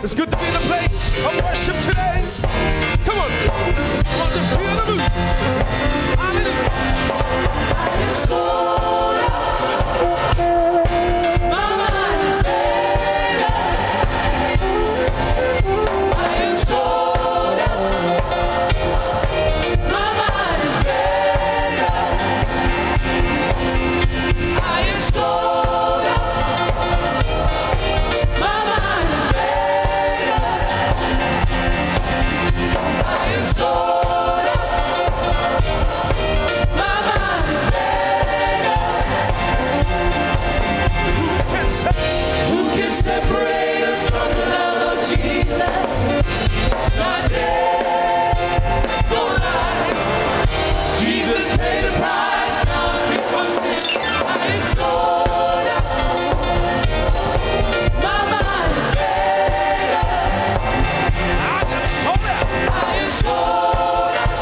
It's good to be in the place of worship today. Come on. I want to feel the move. Hallelujah. Who can separate us from the love of Jesus? Not death, nor life. Jesus paid the price, now I'm free from sin. I am sold out. My mind is made up. I am sold out. I am sold out.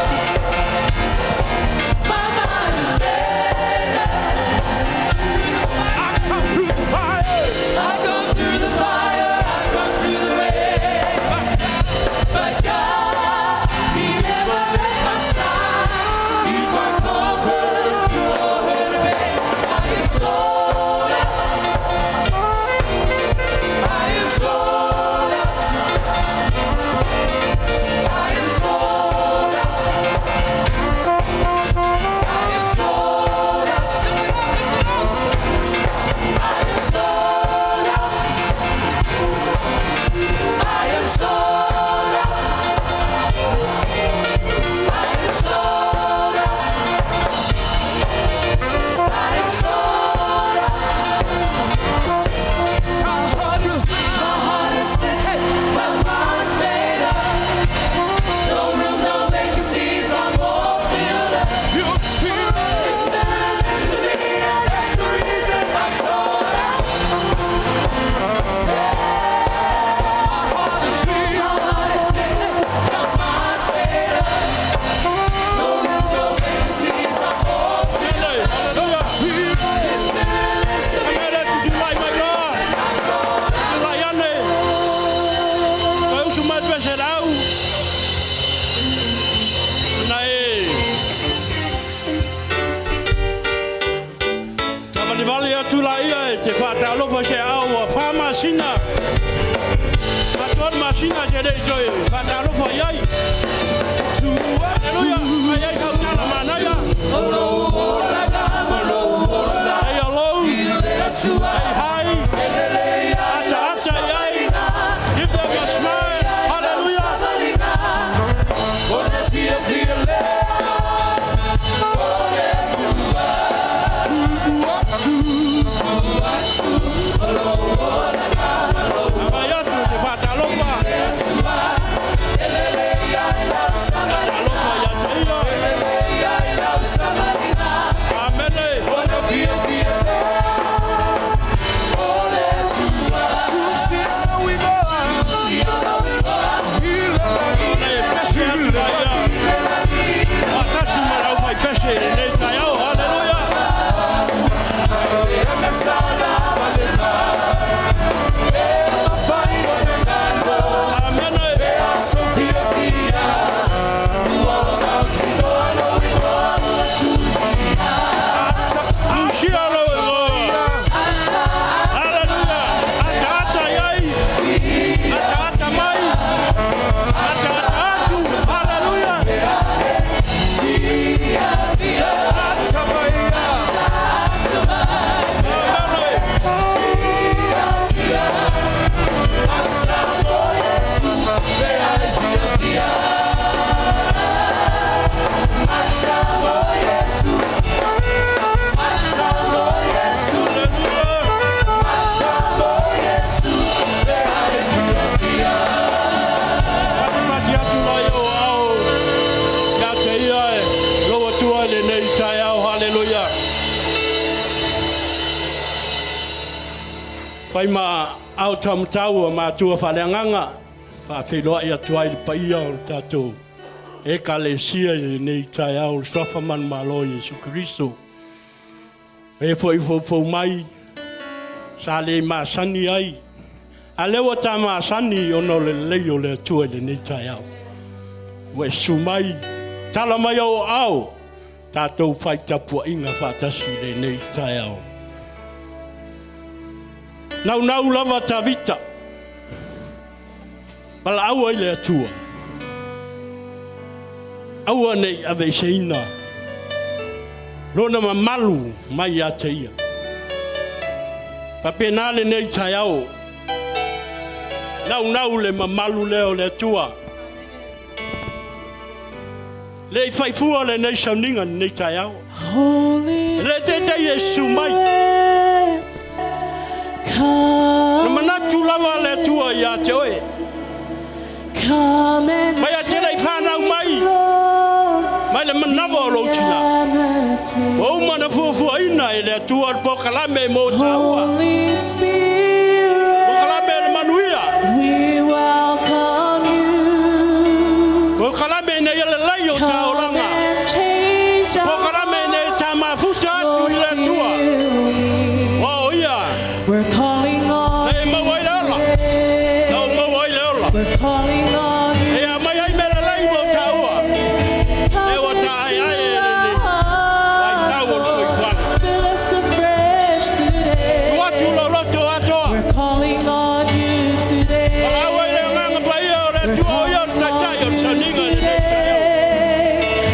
My mind is made up. I come through the fire. I come through the fire, I come through the rain. But God, He never left my side. He's my comfort through all hurt and pain. I am sold out. I am sold out. I am sold out. I am sold out. I am sold out. I am sold out. I am sold out. I am sold out. My heart is my heart is fixed. My mind's made up. No room, no vacancies. I'm all filled up. Your spirit. Your spirit lives in me, and that's the reason I'm sold out. My heart is fixed. My heart is fixed, my mind's made up. No room, no vacancies, I'm all filled up. Hallelujah. Spirit. Your spirit lives in me, Amene tutulai mai loa. I'm sold out. Tulai ane. Toe usu mai pese lau. Na e. Savalivali atu laia e te faatalofa i se aao ua 4 masina. 4 masina e te le'i toe faatalofa i ai. Aleluia. Ai ai kau tala manaia. Hey hello. Hey hi. Ata ata i ai. Give them a smile. Hallelujah. Agai atu te faatalofa. Alofa ia te ia. Amene. E pese atu laia. Faatasi ma le aufaipese i lenei taeao. Haleluia. Amene. Tusia lou igoa. Haleluia. Ata ata i ai. Ata ata mai. Ata ata atu. Haleluia. Amene. Haleluia. Patipati atu lai o ao ia te ia e lou Atua i lenei taeao. Haleluia. Fai ma ao taumatau a matua faaleagaga faafeiloai atu ai le paia o le tatou ekalesia i lenei taeao le suafa manumalo Iesu Keriso. E foi foufou mai sa le masani ai. A lea ua ta masani ona o le lelei o le Atua i lenei taeao. Ua e susu mai, tala mai ou aao, tatou fai tapuaiga faatasi i lenei taeao. Naunau lava Tavita, valaau ai le Atua, aua ne i aveeseina lona mamalu mai ia te ia. Faapena lenei taeao, naunau le mamalu lea o le Atua. Le i fai fua lenei sauniga lenei taeao. Holy E le taitai e susu mai. Spirit, Na come, manatu lava le Atua ia te oe. come and Mai a te lei whanau mai, Lord, mai le manawa o lou tina. atmosphere. Ua uma na fuafuaina e le Atua le polokalame mo tāua. Holy Spirit, Polokalame o le manuia. we welcome you. Polokalame ina ia lelei o Come taolaga. and change our Polokalame ina ia tā mafuta atu i le Atua. feeling. Ua o ia, We're calling on na e maua ai le ola. you. Na o maua ai le ola. We're calling on you. E a mai ai mea lelei mo tāua. Come E ua tā ai ai e lenei. into Vai tau o le soifuaga. Fill us afresh today. Tuu atu lou loto atoa. We're calling on you today. Valaau ai le agaga paia o le We're Atua o ia o le calling taitai o on le you sauniga i lenei taeao. today.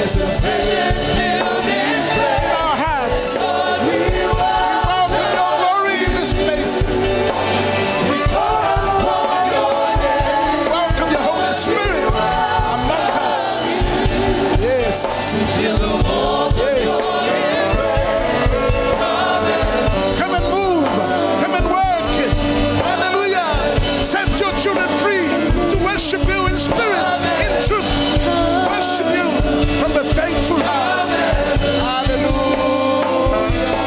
presence Fill this place. in our hearts. Lord, we We welcome your glory in this place. We call upon your name. We welcome your Holy Spirit among us. Yes. Feel the warmth of Yes. your embrace. Come and move. Come and work. Hallelujah. Set your children free to worship you in spirit, in truth. Worship you from the thankful heart. Hallelujah.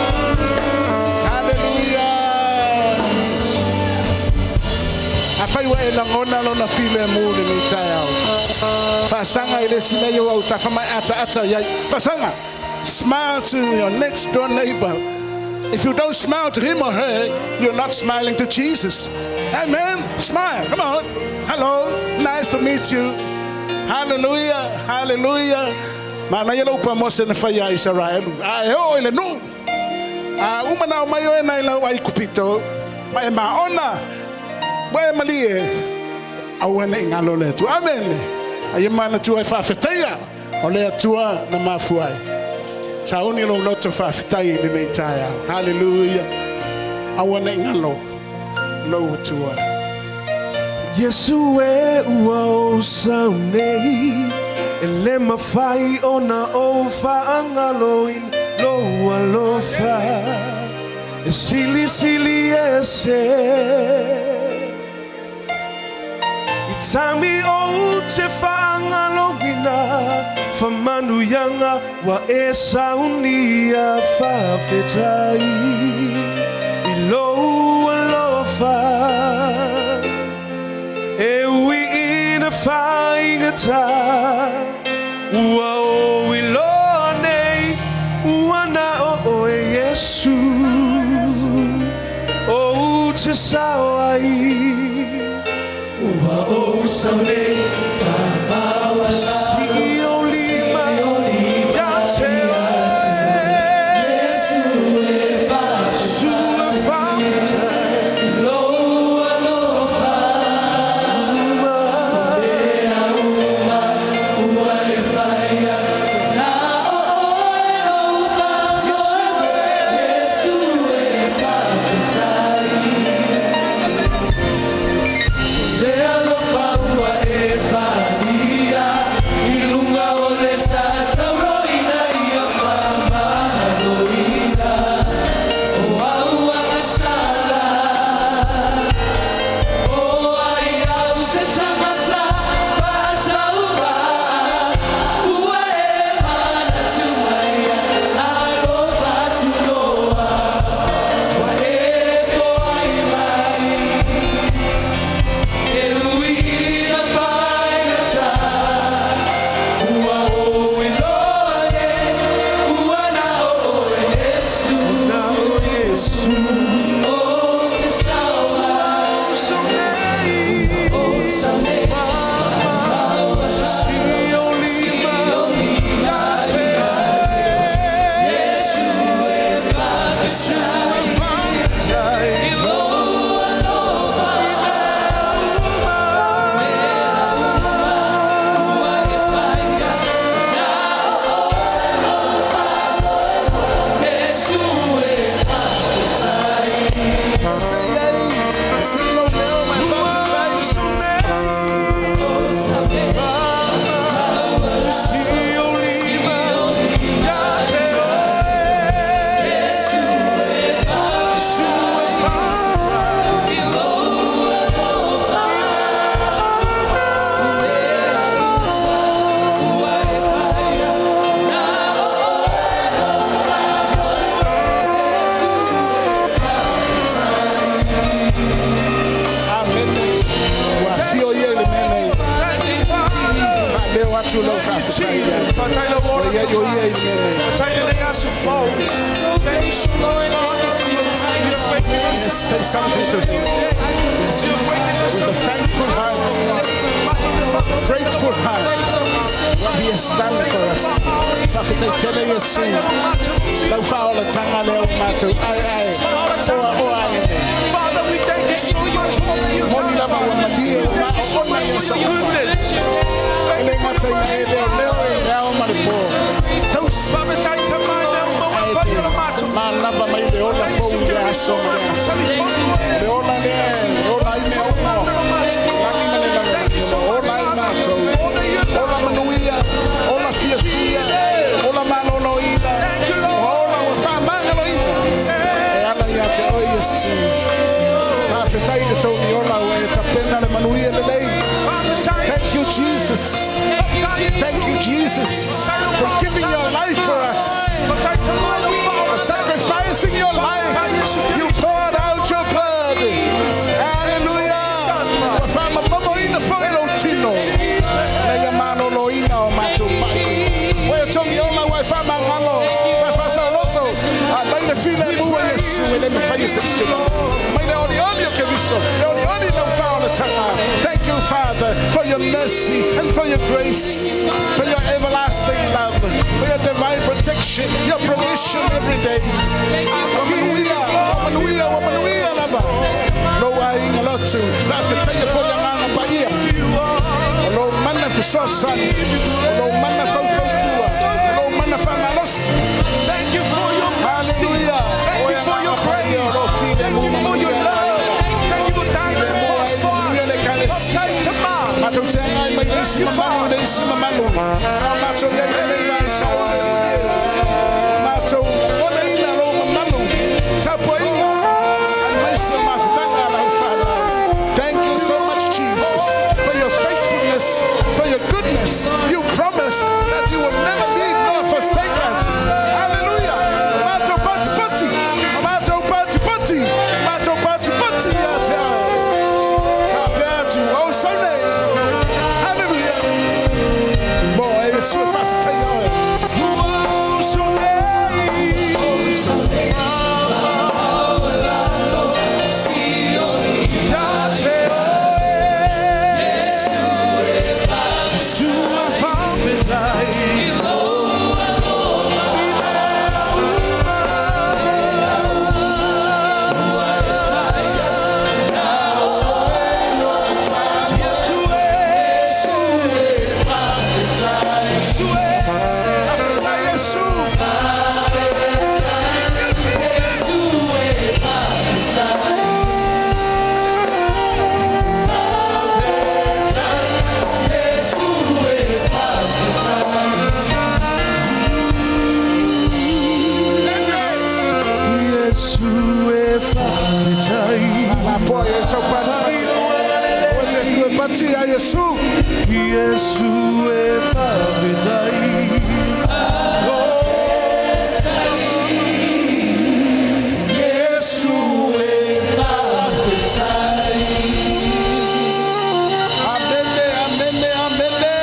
Hallelujah. Afai ua e lagona lona filemu i lenei taeao. Faasaga i le isi mea ua autafa ma e ataata i ai. Faasaga. Smile to your next door neighbor. If you don't smile to him or her, you're not smiling to Jesus. Amen. Smile. Come on. Hello. Nice to meet you. Hallelujah. Hallelujah. Manaia le upu a Mose na fai ia Isaraelu. A e oo i le nuu. A uma ona aumai oe nai lau Aikupito, ma e maona, ua e malie, aua ne i galo le Atua. Amene. A ia manatua e faafetaia, o le Atua na mafua ai. Sauni lou loto faafetai i lenei taeao. Haleluia. Aua ne i galo lou Atua. Iesu e ua ou sau nei E le mafai ona ou faagaloina Lou alofa e silisili ese I taimi ou te faagaloina Famanuiaga ua e saunia Faafetai i lou alofa E ui ina faigata Ua ou iloa nei Ua na o oe Iesu Ou te sao ai Ua ou sau nei Sii ou lima ia te oe Iesu e faafetai Lou alofa Mea uma ua e faia Na o oe lou faamoemoe Iesu e faafetai Le alofa ua e faaalia I luga o le sa tauroina ia faamagaloina O au agasala O ai au se tagata faatauvaa Ua e manatu mai alofa atu loa Ua e foai mai E ui ina faigata Ua ou iloa nei Ua na o oe Iesu Na o Iesu Ou te sao ai Sau nei Ou sau nei Sii ou lima ia te oe Iesu e faafetai Faafetai I lou alofa Mea uma ua e faia Na o oe lou faamoemoe Iesu e faafetai Say yay. Sii lou leo ma e faafetai. Sau nei Sau nei Sii ou lima ia te oe Iesu e Faafetai I lou alofa Mea uma ua e faia Na o oe lou faamoemoe Iesu e faafetai Amene. Ua afio ia i le mea nei. Thank you, Father. Faaleo atu lau faafetai ia. Faafetai lau Ua ola ia i o ia i le mea nei. Faafetai lenei aso fou. Thank you so much, Father, for your faithfulness. Yes, say something to him Your faithfulness. with a thankful heart, grateful heart. What he has done for us. Faafetai tele Iesu. Lau faaolataga lea o matou ai ai. Oa oa e nei. Father, we thank you so much for your Moni lava ua malie ua Thank you so maona much ia for sa your uma. goodness. E le gata ina e leoleo i le ao ma le po. aso ma le aso. Le ola lea e ola ai mea uma o lagi ma le lalolagi, o lo o ola ai matou. Ola manuia, ola fiafia, ola maloloina, ola ua faamagaloina e ala ia te oe Iesu. Faafetai i le togi ola ua e tapena le manuia lelei. Thank you, Jesus. Thank you, Jesus, for giving your life for us. For sacrificing your life. You poured out your blood. Hallelujah. Ua faamamomoina foi lou tino. Ina ia maloloina o matou mai. Ua e togi ola ua e faamagalo. Ua e faasaoloto. A mai le filemu o Iesu e le mafai e se isi. Mai le olioli o Keriso. Le olioli lau faaolataga. Thank you, Father, for your mercy and for your grace, for your everlasting love, for your divine protection, your provision every day. Ua manuia, ua manuia, ua manuia lava. Lou aiga lotu, faafetaia foi agaga paia. O lou mana fesoasoani, o lou mana faufautua, o lou mana faamalosi. Thank you for your mercy. Hallelujah. Thank you for your grace. Thank you for your love. Thank you for dying on the cross for us. Upside to man. Matou te agai mai le isi mamalu i le isi mamalu. A matou iai lenei vaitau le Alii e. Matou lagonaina lou mamalu. Tapuaiga. Aemaise o mafutaga a lau fanau. Thank you so much, Jesus, for your faithfulness, for your goodness. You promised that you will never leave nor forsake us. Hallelujah. Matou patipati. Matou patipati. Matou patipati ia te oe. Faapea atu, o sau nei. Hallelujah. Mo e Iesu e faafetai oe. Oh, so nei. Ia te oe. Iesu e faafetai. I mea uma. Iesu e. Iesu e. Faafetai Iesu. Iesu e faafetai. La poa e sau patipati. Ua te fiu e pati ia Iesu. Iesu e faafetai. Iesu e faafetai. Amene, amene, amene.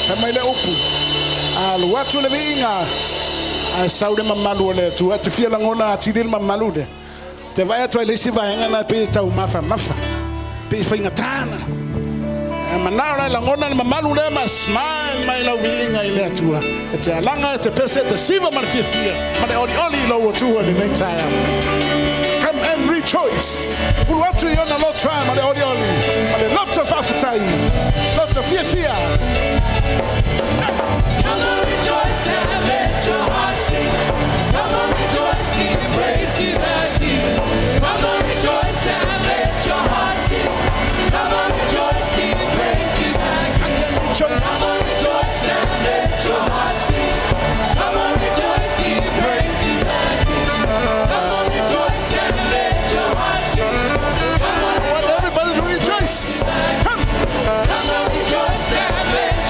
Fai mai le upu. Alu atu le viiga. Ae sau le mamalu o le Atua. E te fia lagona atili le mamalu lea. Te vaai atu ai le isi vaega na pei e taumafamafa. Pei e faigata na. E manao la e lagona le mamalu lea ma smile mai lau viiga i le Atua. E te alaga, e te pese, e te siva ma le fiafia. Ma le olioli i lou Atua lenei taeao. Come and rejoice. Ulu atu i ona lotoa ma le olioli. Ma le loto faafetai. Loto fiafia. Come and rejoice and let your heart sing. Come and rejoice and praise to the King. Come and rejoice and let your heart sing. Come and rejoice and praise to the King. Rejoice. Come and rejoice and let your heart sing. Come and rejoice and praise to the King. Come and rejoice and let your heart sing. Come on, Want everybody to rejoice. Come. come and rejoice and let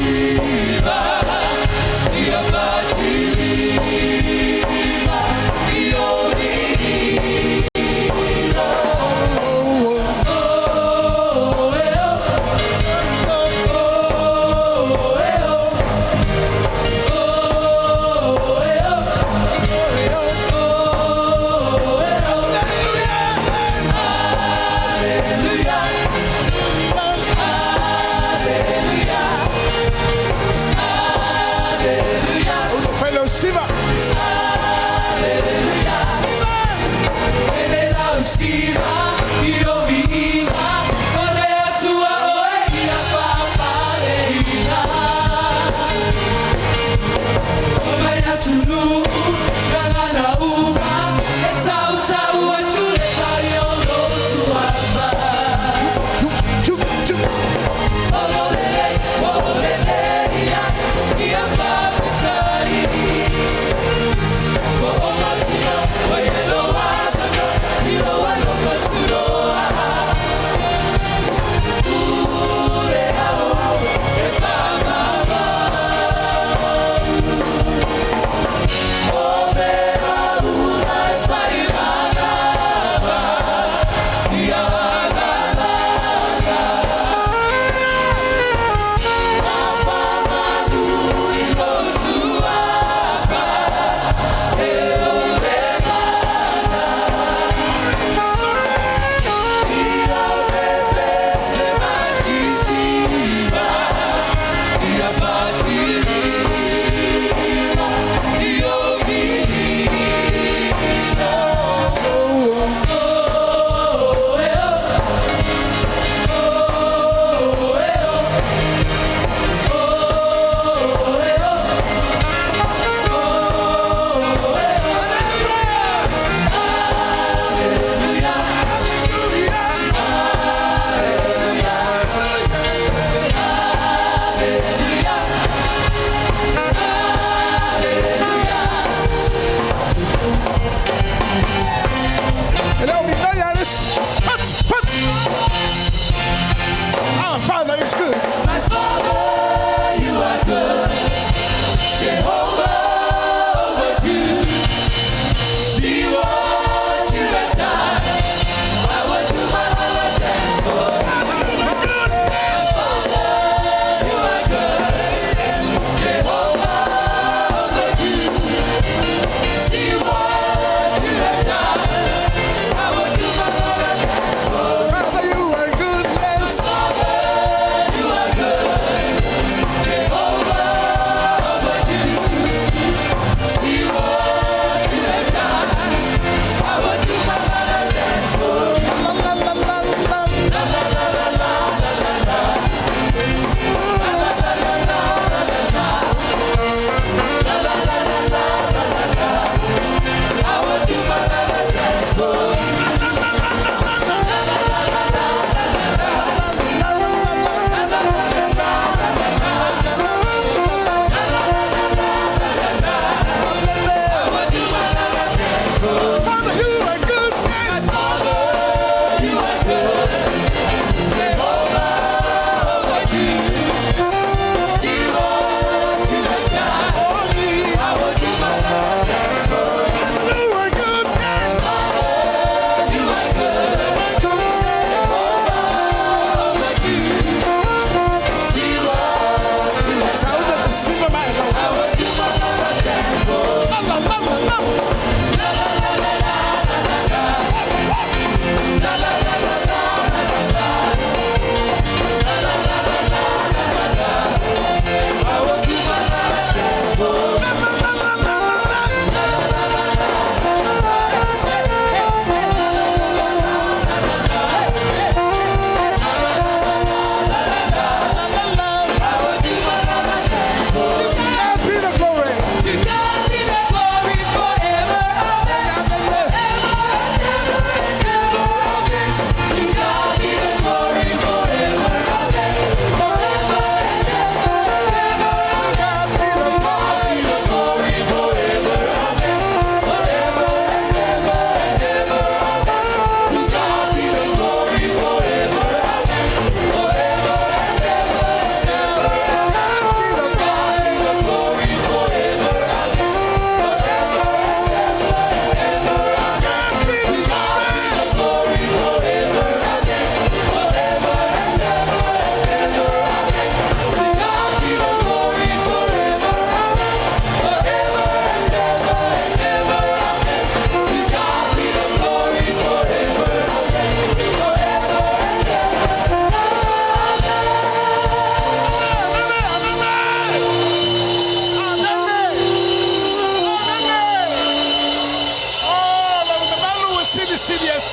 Hallelujah.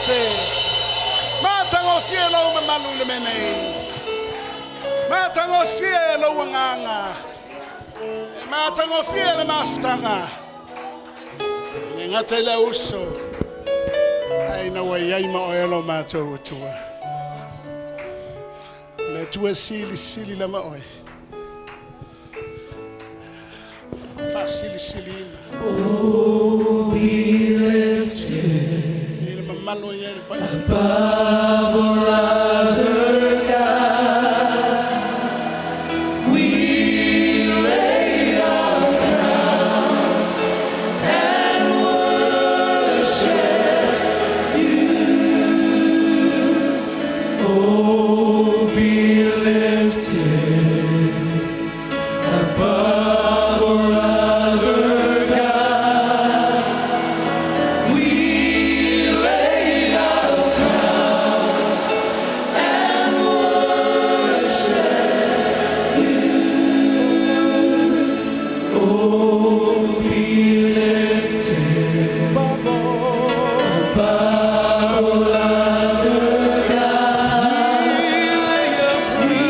ese. Matagofie lou mamalu i le mea nei. Matagofie lou agaga. E matagofie le mafutaga. E le gata i le uso, ae ina ua i ai ma oe lo matou Atua. Le Atua silisili lava oe. Faasilisiliina. I le mamalu e i ai le paia. Above all other gods, we lay our crowns and worship you. Oh, be lifted above all other gods. We lay our crowns and worship you. Oh, be lifted Above all. above all other gods. We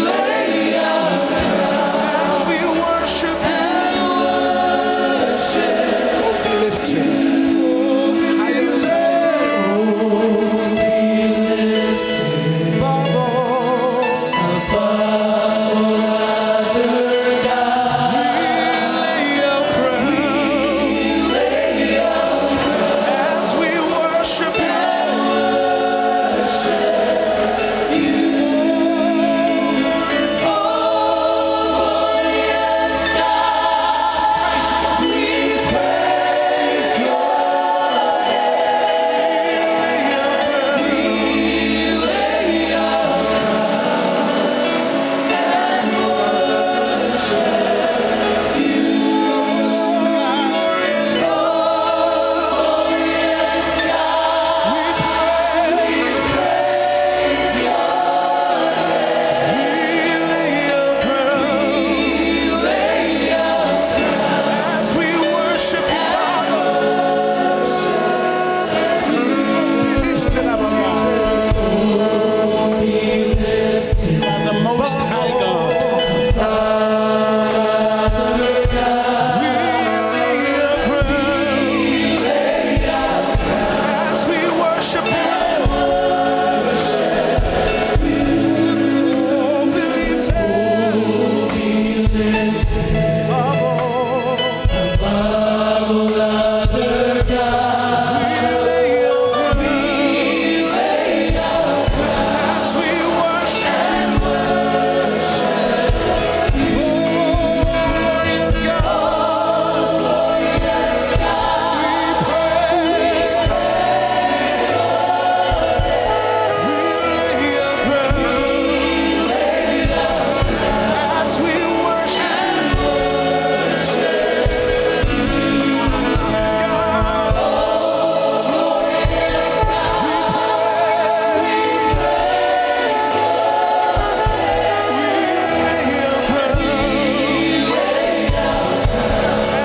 lay our As we worship and worship Oh, be lifted. Higher and higher. above all. above all other gods. We lay our crown as we worship you. Glorious God, we praise your name. We lay our crowns and worship you. Glorious God, we praise your As we worship you, Father. Be lifted above all. You are the most high God. As we worship you, oh, be lifted above all. Above all other gods, We lay our we lay our As we worship, oh, glorious God, glorious God, we praise. We lay our crown as we worship, glorious God, glorious God, we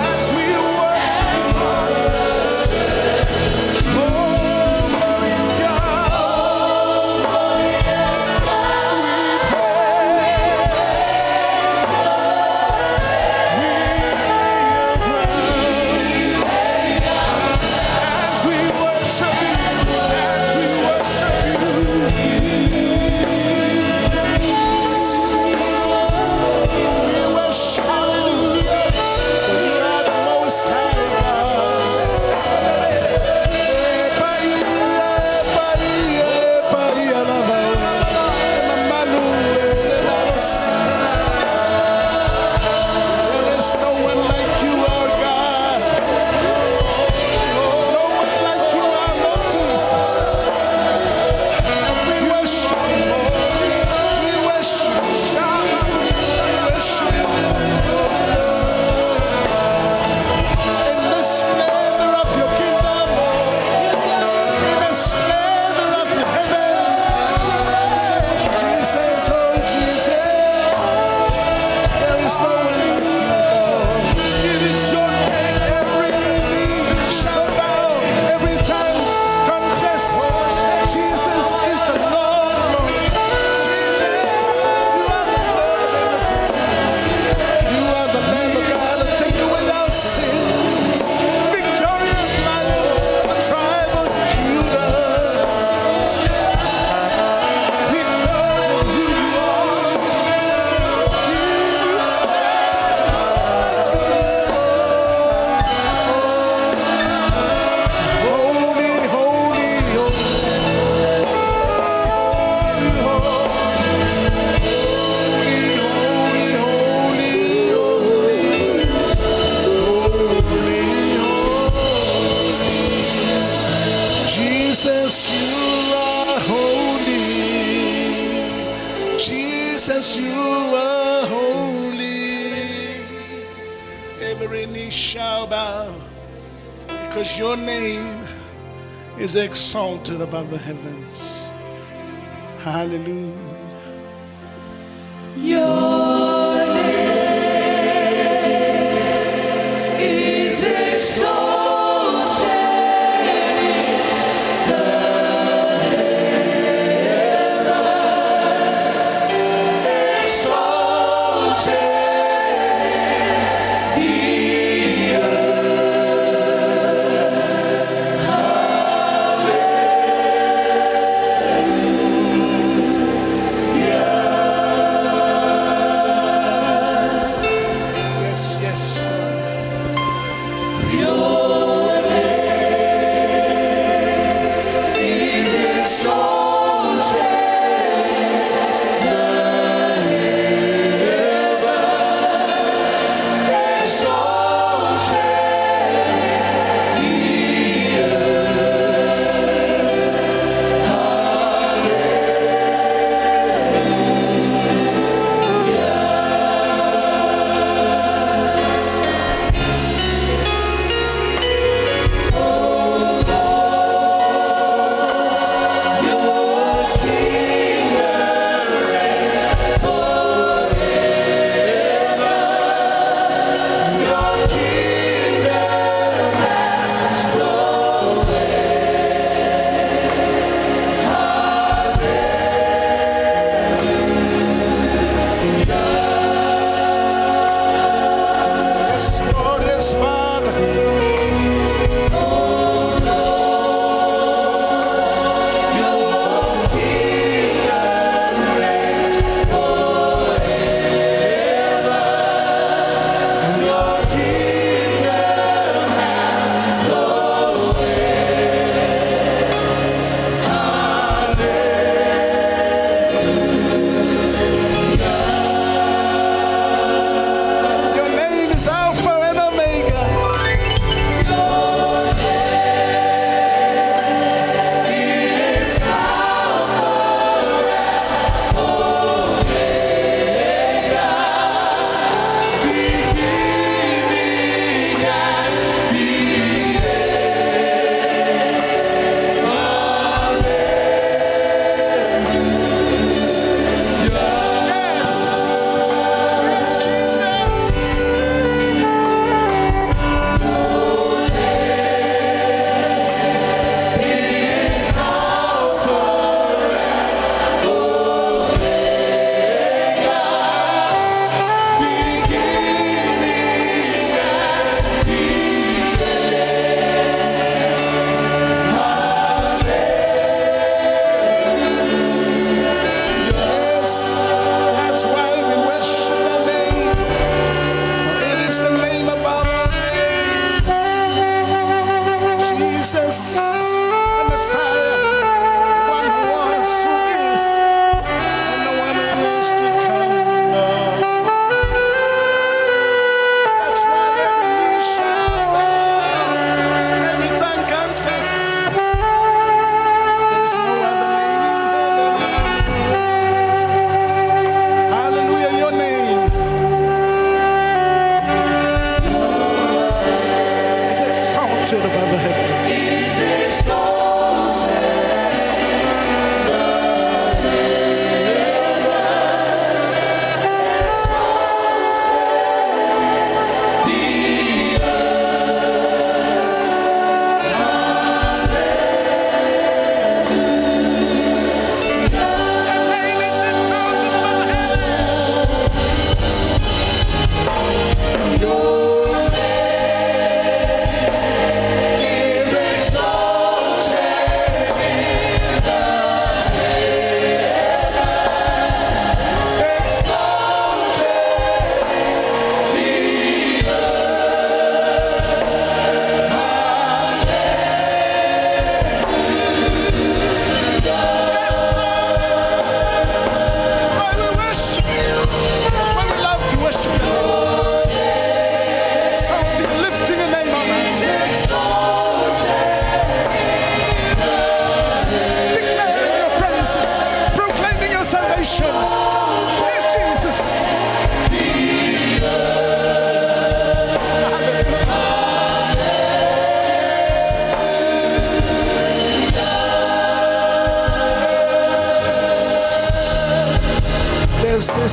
As we worship, oh, glorious God, we praise. As we worship you, as we worship you. We worship you. You are the most high God. E paia, e paia, e paia lava. E mamalu, e malosi. There is no one like you, our God. No one like you, our Lord Jesus. We worship you. We worship you. We worship you. In the splendor of your kingdom, in the splendor of your heaven, Jesus, oh Jesus, there is no one like you, Lord. It is your name. Every knee shall bow, every tongue confess. Every knee shall bow because your name is exalted above the heavens. Hallelujah. Your name is exalted in the heavens, exalted in the earth. Hallelujah.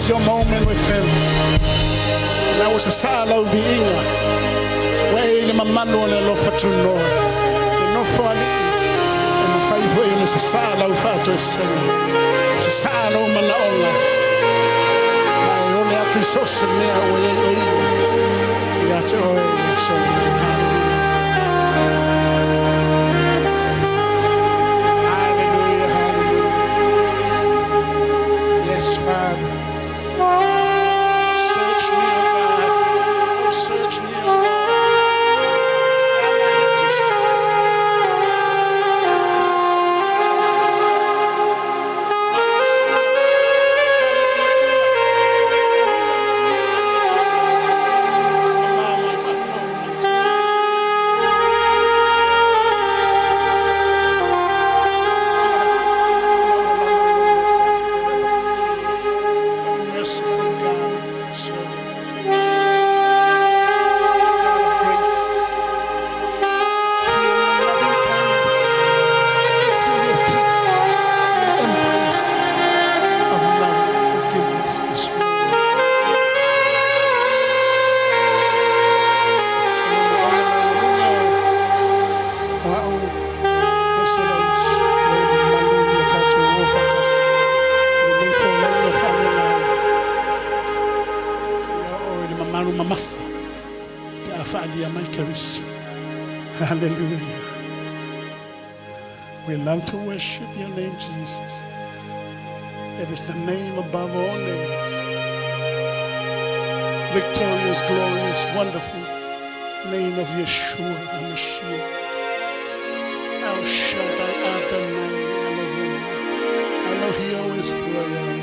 It's your moment with him. Na ua sasaa lau viiga, ua e i le mamalu o le alofa tunoa. Le nofo alii, e mafai foi ona sasaa lau faatoesega, sasaa lou manaoga, ma e ole atu i so o se mea ua i ai o ia ia te oe i le aso lenei. Hallelujah. Hallelujah, hallelujah. Yes, Father. Search me, O God. Oh, search me, O God. Merciful God, serve. God of grace, feel your loving kindness, feel your peace, your embrace of love and forgiveness this morning. Mamafa pe a faalia mai Keriso. Hallelujah. We love to worship your name, Jesus. It is the name above all names. Victorious, glorious, wonderful name of Yeshua HaMashiach. El Shaddai Adonai Elohim. Elohim Israel.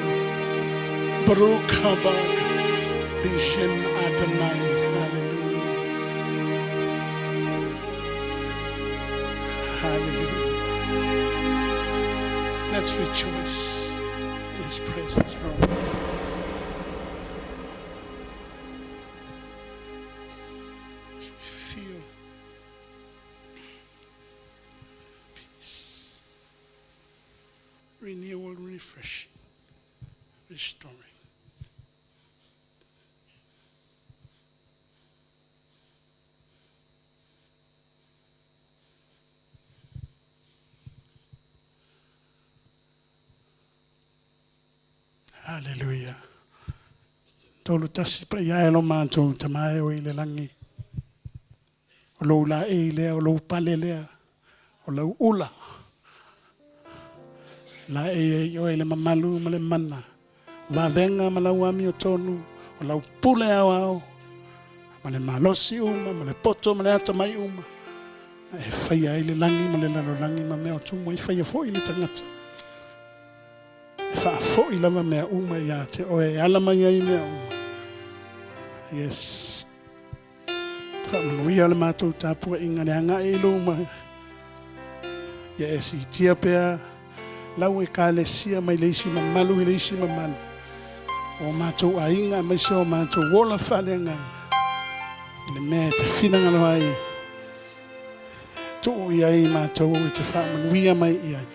Baruch haba B'Shem Adonai. Hallelujah. Hallelujah. Let's rejoice in His presence for a moment. As we feel peace, renewal, refreshing, restoring. Hallelujah. Tolu tasi pa ia e lo mātou tamae o i le langi. O lou la e lea, o lou pale lea, o lau ula. La e e i oe le mamalu ma le mana. Vavenga ma lau ami o tonu, o lau pule au ao. Ma le malosi uma, ma le poto ma le ata mai uma. E whaia ai le langi ma le lalo langi ma mea o tumu e whaia fo i le tangata. E wha lava mea uma ia te oe e ala mai ai mea uma. Yes. Whaamanuia le mātou tāpua inga le anga e luma. Ia e si tia pea lau e kalesia mai le isi mamalu i le isi mamalu. O mātou ainga mai se o mātou ola whale anga. I le mea te whinangalo ai. Tuu i ai mātou i te whaamanuia mai i ai.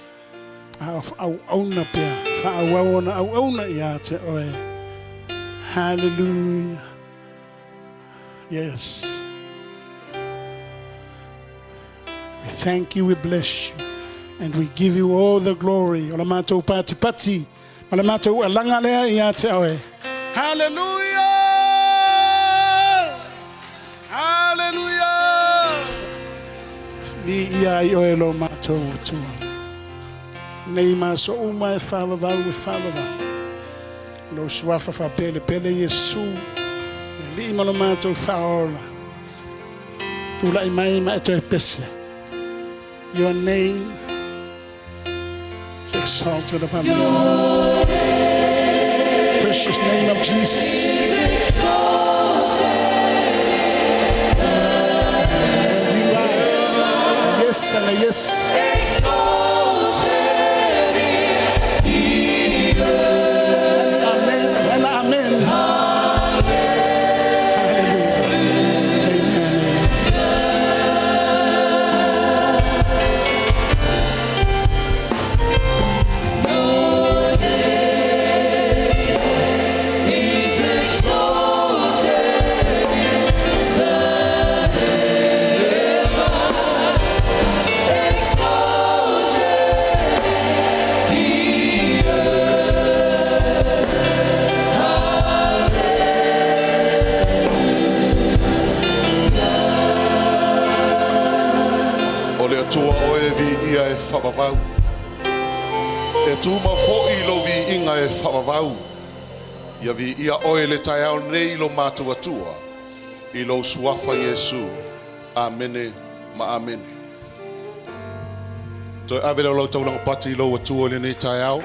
A au auna pea. Wha au au ona au auna i a te oe. Hallelujah. Yes. We thank you, we bless you, and we give you all the glory. O la mātou pati pati, ma le mātou alanga lea i a te oe. Hallelujah! Hallelujah! Ni ia i oe lo mātou o tua. Nei maso uma e whawawau e whawawau. Lo suafa wha pele pele Yesu. E li ma lo mātou whaola. Tūlai mai ma e toe pese. Your name is exalted above all. Precious name of Jesus. You are yes and a yes. And amen and amen. Hallelujah. Amen. faavavau. E tumau foi lou viiga e faavavau. Ia viia oe i le taeao nei lo matou Atua, i lou suafa Iesu. Amene ma amene. Toe ave lea o lau taulaga pati i lou Atua i lenei taeao.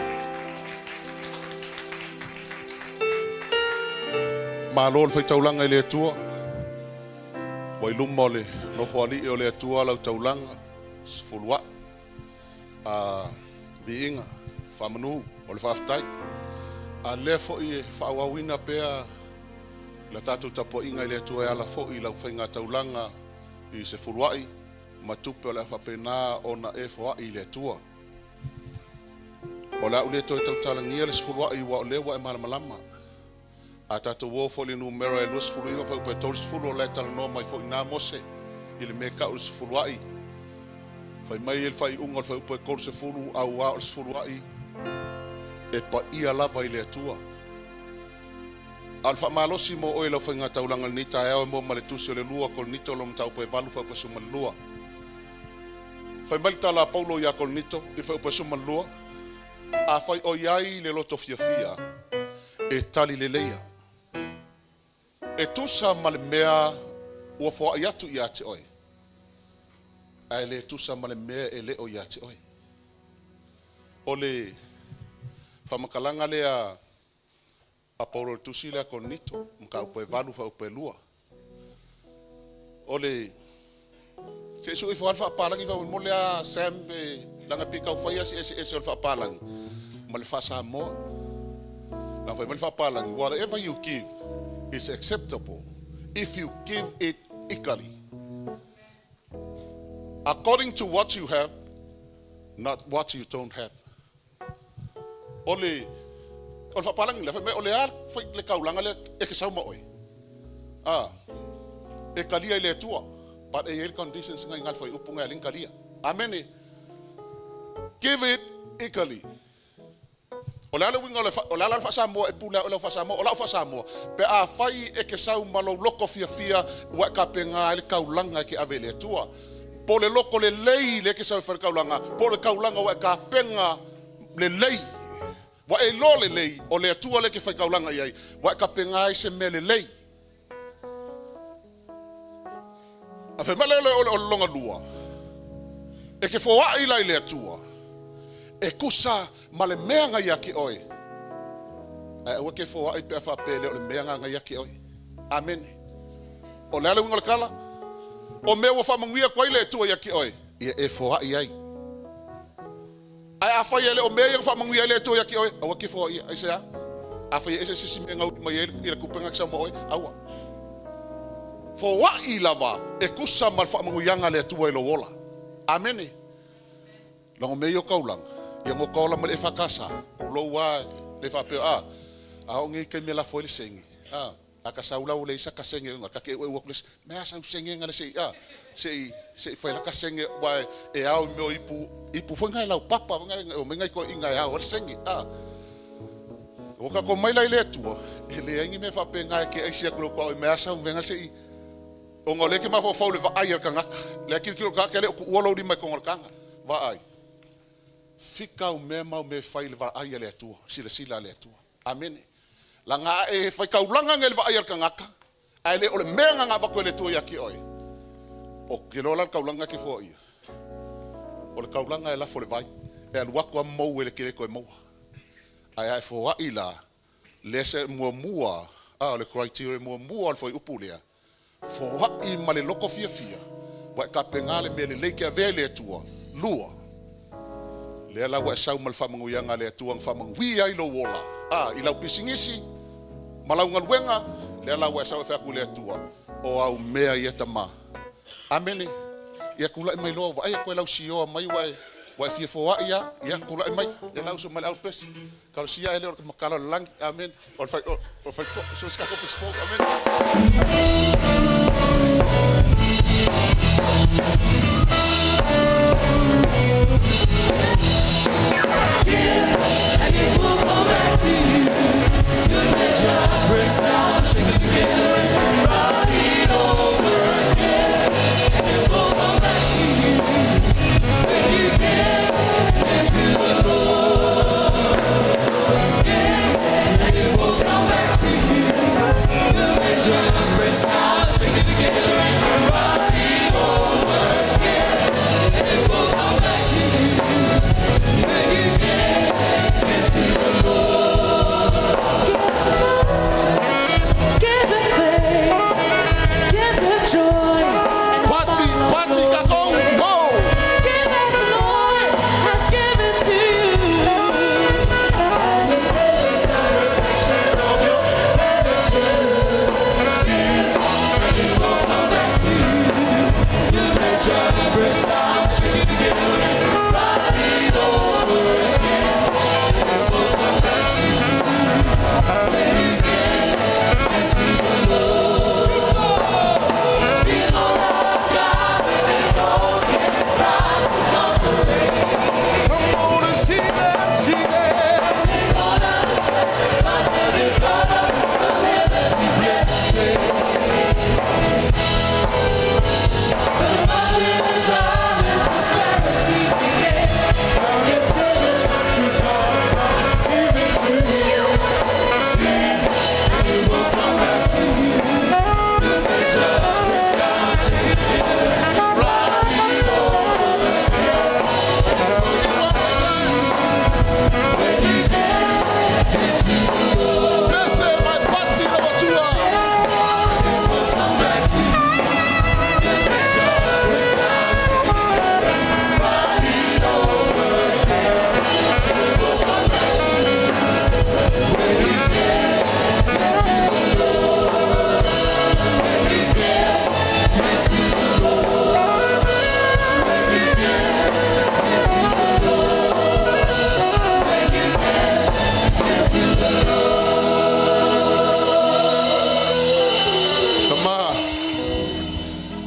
Malo le faitaulaga i le Atua. Ua i luma o le Nofoalii o le Atua lau taulaga, sefuluai, a viiga, faamanu, o le faafetai. A lea foi e faaauauina pea la tatou tapuaiga i le Atua e ala foi i lau faigataulaga i sefuluai ma tupe o le a faapena ona e foai i le Atua. O le a ou le toe tautalagia le sefuluai ua o lea ua e malamalama. A tatou o foi i le numera e 29 fuaiupu e 30, o la e talanoa mai foi i ina Mose i le mea e tau o le sefuluai. Fai mai le faaiuga o le fuaiupu e 30, auā o le sefuluai e paia lava i le Atua. A o le faamalosi mo oe i lau faigataulaga i lenei taeao e mua ma le tusi o le 2 Korinito lona mataupu e 8 fuaiupu e 12. Fai mai le tala a Paulo ia Korinito i le fuaiupu e 12, Afai o i ai le loto fiafia, e tali leleia. E tusa ma le mea ua foai atu ia te oe, ae le tusa ma le mea e le o ia te oe. O le faamatalaga lea a Paulo i le tusi lea a Korinito, mataupu e 8 fuaiupu e 2. O le se i sui ifo lava le faapalagi faamolemole a Sam e leaga pei tau fai lava si eseese o le faapalagi ma le faa-Samoa. Na fai mai le faapalagi, whatever you give is acceptable if you give it equally. According to what you have, not what you don't have. O le o le faapalagi lea, fai mai o le a le kaulaga lea e ke sau ma oe. A, e kalia i le Atua. But e i ai le conditions nga i nga le fuaiupu nga e alii kalia. Amene. Give it equally. O le a le uiga o le, o le a la le faa-Samoa e pule a oe lau faa-Samoa? O lau faa-Samoa, pe afai e ke sau ma lou loko fiafia ua e tapena ai le taulaga e ke ave i le Atua. Po o le loko lelei lea e ke sau e fai le taulaga, po o le taulaga ua e tapena lelei, ua e iloa lelei o le Atua lea e ke faitaulaga i ai, ua e tapena ai se mea lelei. A fai mai lea o le lona lua, e ke foai la i le Atua, e tusa ma le mea na ia te oe. Ae aua ke foai pe a faapea e le o le mea na ia te oe. Amene. O le a le uiga o le tala? O mea ua faamanuia atu ai le Atua ia te oe, ia e foai ai. Ae afai e le o mea ia na faamanuia ai le Atua ia te oe, aua ke foaia. Aisea? Afai e ese se isi mea na uli mai ai i le tupe na te sau ma oe, aua. Foai lava e tusa ma le faamanuiaga a le Atua i lou ola. Amene. Leaga o mea ia o taulaga, ia no ka ola ma le EFKS, pulou a le faapea, a, a oo nei i taimi e lafo ai le senge, a, A ka sau la ua leai sa ka senge ona ka ke eueu aku le isi, me a sau senge nga le sei a, sei sei fai la ka senge wa e ao i mea o ipu, ipu foi nga e lau papa foi nga e o mai ngai toeaiina e ao ai le senge a. Ua tatou mai la i le Atua, e leai ni mea faapena e ke aisi atu i lou tuaoi, me a sau mea nga sei, ona o lea e ke mafaufau i le vaai a le tagata, lea tilotilo le tagata e le o tuua lou lima i totonu o le taga, vaai, fika au mea ma au mea e fai i le vaai a le Atua, silasila a le Atua. Amene. Laga ae e faitaulaga nei le vaai a le tagata, ae le o le mea na avatu e le Atua ia te oe. O ke loa la le taulaga e ke foaia. O le taulaga e lafo le vai, e alu atu a mou e le ke toe maua. Ae a e foai la, lea se muamua, a o le criteria muamua o le fuaiupu lea, Foai ma le loko fiafia, ua e tapena le mea lelei ke avea i le Atua. Lua, lea la ua e sau ma le faamanuiaga a le Atua na faamanuia ai lou ola, a, i lau pisinisi ma lau galuega, lea la ua e sau e fai atu i le Atua, O au mea ia tama. Amene. Ia tulai mai loa, vaai atu e lausioa mai ua e, ua e fia foai a, ia tulai mai, ia la uso mai le aupesi. Talosia ai lea o le makala o le lagi. Amene. O le fai, o, o fai, so se tatou pesi fou. Amene. Give and it will come back to you. Good measure, pressed down, shaken together, running over again. And it will come back to you when you give.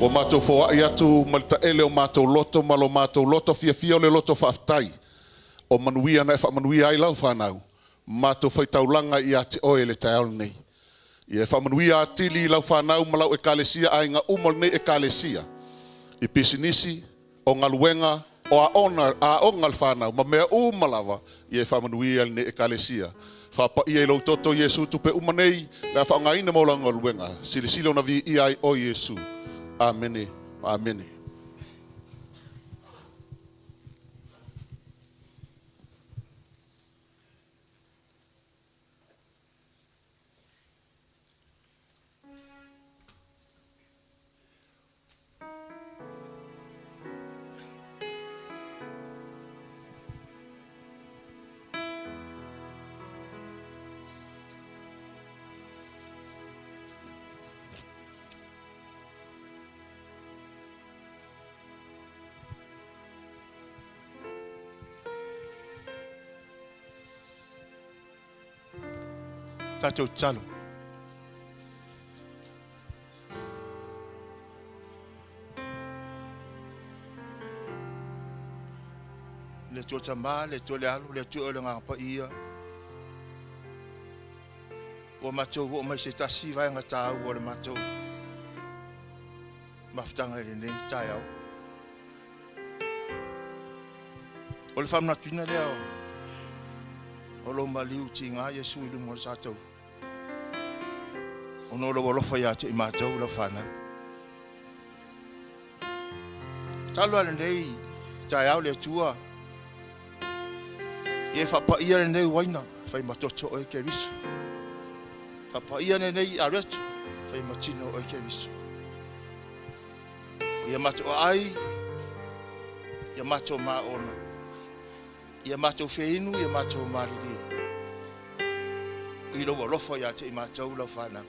Ua matou foai atu ma le taele o matou loto ma lo matou loto fiafia o le loto faafetai o manuia na e faamanuia ai lau fanau matou faitaulaga ia te oe i le taeao lenei. Ia e faamanuia atili i lau fanau ma lau Ekalesia, aiga uma o lenei Ekalesia, i pisinisi, o galuega, o aona, aoga a le fanau, ma mea uma lava, ia e faamanuia lenei Ekalesia. Faapaia i lou toto Iesu tupe uma nei, le a faaaogaina mo lau galuega. Silisili ona viia ai oe Iesu. Amene ma amene. Tatou tatalo. Le Atua Tama, le Atua le Alo, le Atua o le Agaga Paia, ua matou oo mai se tasi vaega taua o le matou mafutaga i lenei taeao. O le faamanatuina lea o lou maliu tiga Iesu i luma o le sa taula, ona o lou alofa ia te i matou lau fanau. Tatalo a lenei taeao le Atua, ia e faapaia lenei uaina, fai ma toto oe Keriso. Faapaia lenei areto, fai ma tino oe Keriso. Ia matou aai, ia matou maona, ia matou feinu, ia matou malilie i lou alofa ia te i matou lau fanau.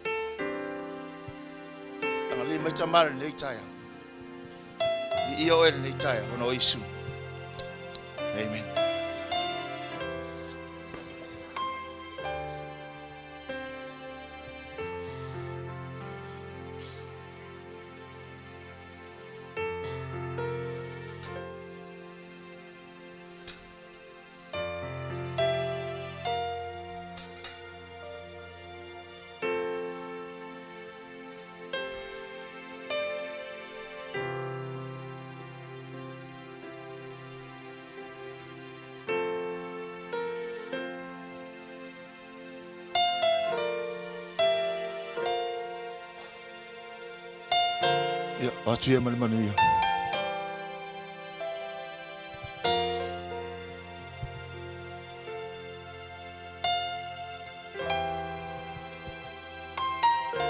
Agalelei mai Tama lenei taeao. Viia oe lenei taeao ona o Iesu. Amen. Ia, o atu ia ma le manuia.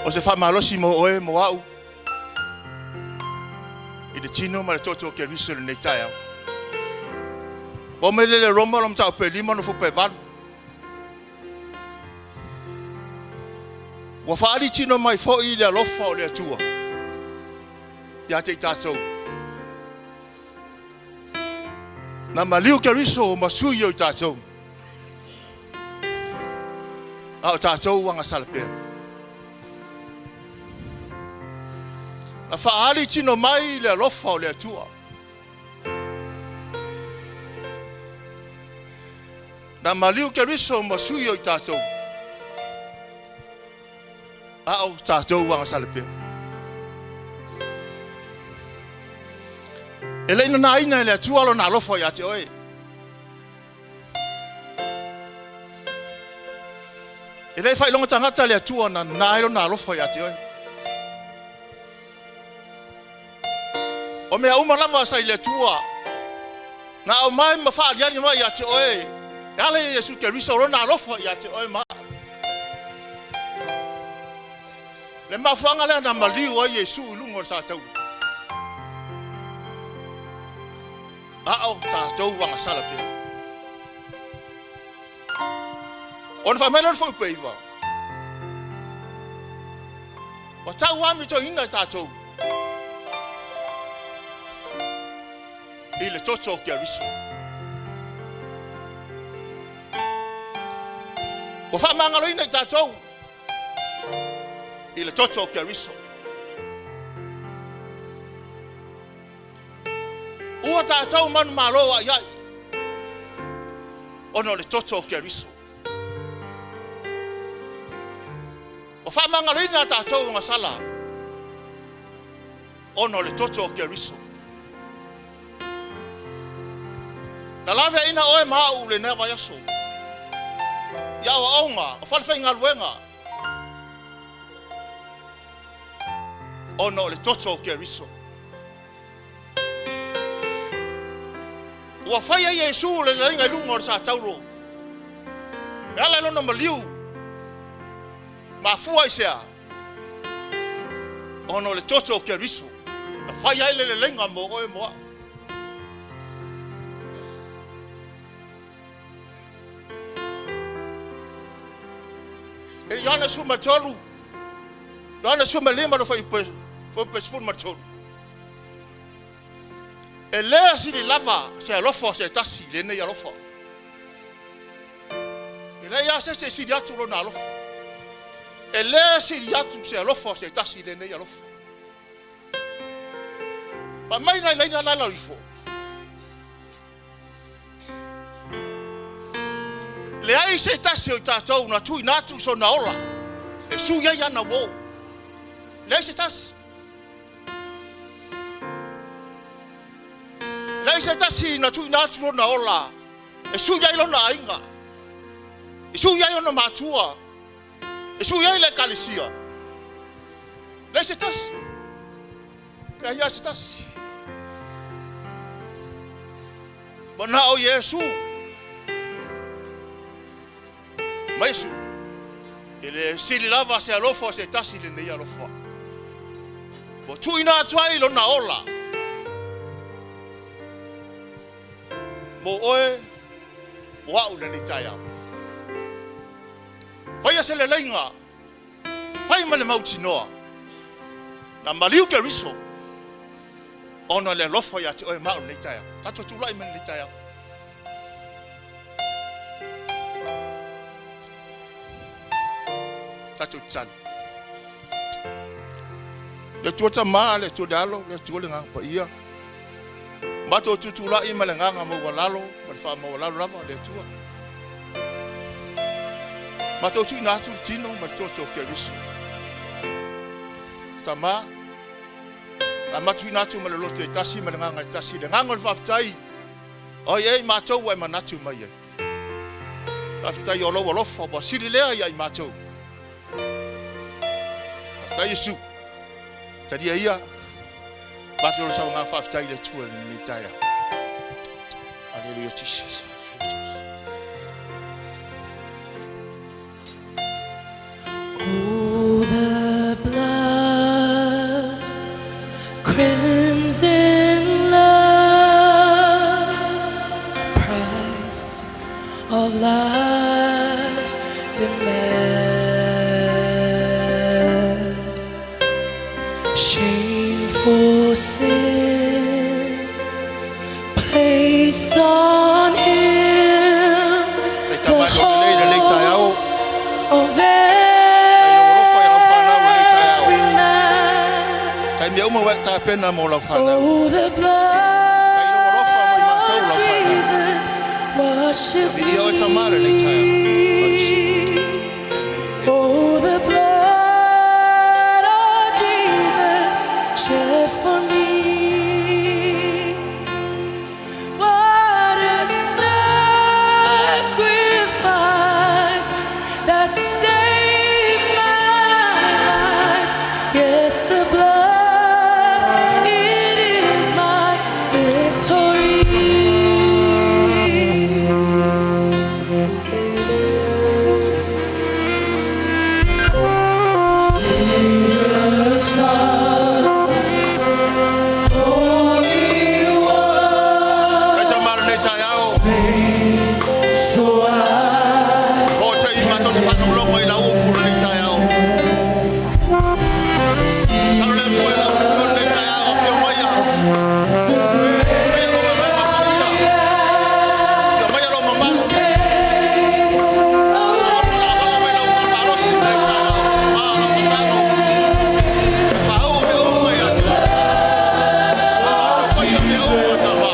O se faamalosi mo oe mo au i le tino ma le toto o Keriso i lenei taeao. Ua omai lele Roma lo mataupu e 5 no fupa e 8. Ua faaali tino mai foi le alofa o le Atua ia te i tatou. Na maliu Keriso ma sui o i tatou. A o tatou ua agasala pea. Na faaali tino mai le alofa o le Atua. Na maliu Keriso ma sui o i tatou. A o tatou ua agasala pea. E le i nanaina e le Atua lona alofa ia te oe. E le faailoga tagata le Atua na nana ai lona alofa ia te oe. O mea uma lava sa i le Atua na aumai ma faaliali mai ia te oe e ala ia Iesu Keriso o lona alofa ia te oe ma au. Le mafuaaga lea na maliu ai Iesu i luga o le sa taula. A o tatou agasala pea. Ona fai mai lea o le fuaiupu e 9, Ua tauamitoina i tatou i le toto o Keriso. Ua faamagaloina i tatou i le toto o Keriso. Ua tatou manumalo aiai ona o le toto o Keriso. Ua faamagaloina a tatou ogasala ona o le toto o Keriso. Na laveaiina oe ma au i lenei vaiaso i aoaoga o falefaigaluega ona o le toto o Keriso. Ua faia Iesu le leleiga i luga o le satauro e ala i lona maliu. Mafua i se a? Ona o le toto o Keriso na fai ai le leleiga mo oe mo au. E Ioane 13, Ioane 15 le fuaiupu 13. E le sili lava se alofa o se tasi i lenei alofa. E leai lava se isi e sili atu lona alofa. E le sili atu se alofa o se tasi i lenei alofa. Fai mai nai laina la lau ifo. Leai se tasi o i tatou na tuuina atu sona ola e sui ai ana uō. Leai se tasi. Leai se tasi na tuuina atu lona ola e sui ai lona aiga, e sui ai ona matua, e sui ai le ekalesia. Leai se tasi. Leai lava se tasi. Manao Iesu. Ma Iesu. E le sili lava se alofa o se tasi lenei alofa. Ua tuuina atu ai lona ola mo oe, mo au i lenei taeao. Faia se leleiga, fai ma le mautinoa, na maliu Keriso ona o le alofa ia te oe ma au i lenei taeao. Tatou tulai mai i lenei taeao. Tatou tatalo. Le Atua Tama, le Atua le Alo, le Atua le Agaga Paia. Matou tutulai ma le agaga maualalo ma le faamaualalo lava le Atua. Matou tuuina atu le tino ma le toto o Keriso. Tama, na matuina atu ma le loto e tasi ma le agaga e tasi, le agaga o le faafetai, o ai ea i matou ua e manatu mai ai. Faafetai o lou alofa ua sili lea ia i matou. Faafetai Iesu. Talia ia. Avatu lou saunoaga faafetai i le Atua i lenei taeao. Hallelujah Jesus. Oh, the blood, crimson love, price of life's demand. Shameful sin placed on him, Hei the tama e lelei lenei taeao. hope of Faafetai i lou alofa i lau fanau lenei taeao. every man. Tai mea uma ua e tapena mo lau fanau. Oh, the Faafetai i lou alofa mo i blood matou of lau fanau. Jesus washes Viia oe Tama lenei taeao. me. Oh, the blood of Jesus shed for me. What a sacrifice that saved my life. Yes, the blood, it is my victory. Hei Tama lenei taeao. O te i matou te faalogologo i lau upu lenei taeao. Talo le Atua i lau afio lenei taeao, afio mai ia. Maia lou agaga paia. Afio maia lou mamalu. Wala mai lau faamalosi lenei taeao. Ma lau tatalo. E faauu mea uma ia te oe. Matou faia mea uma Tama.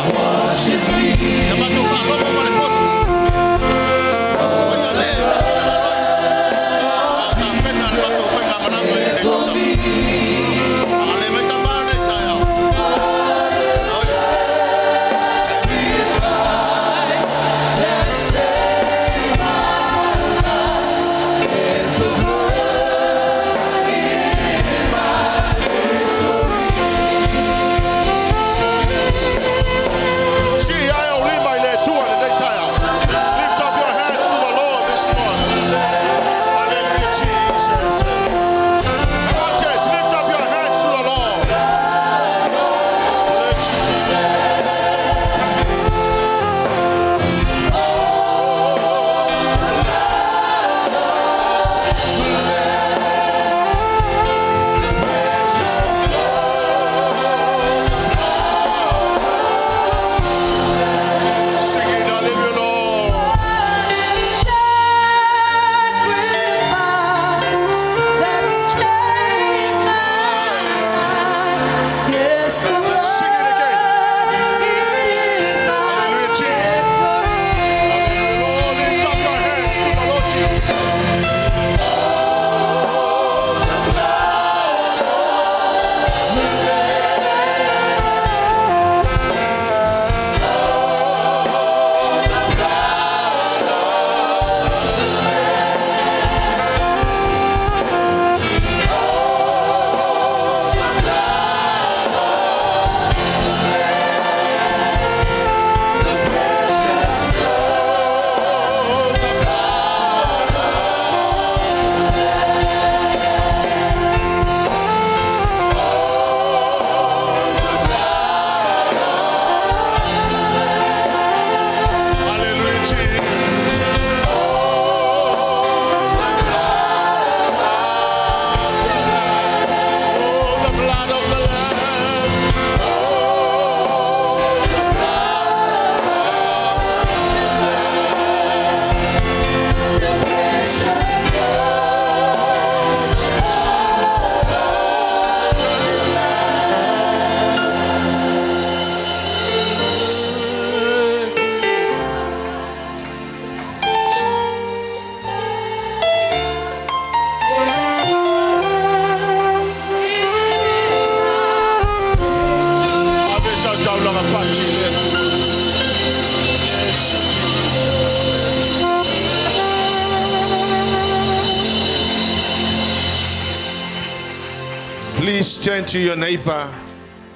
Please turn to your neighbor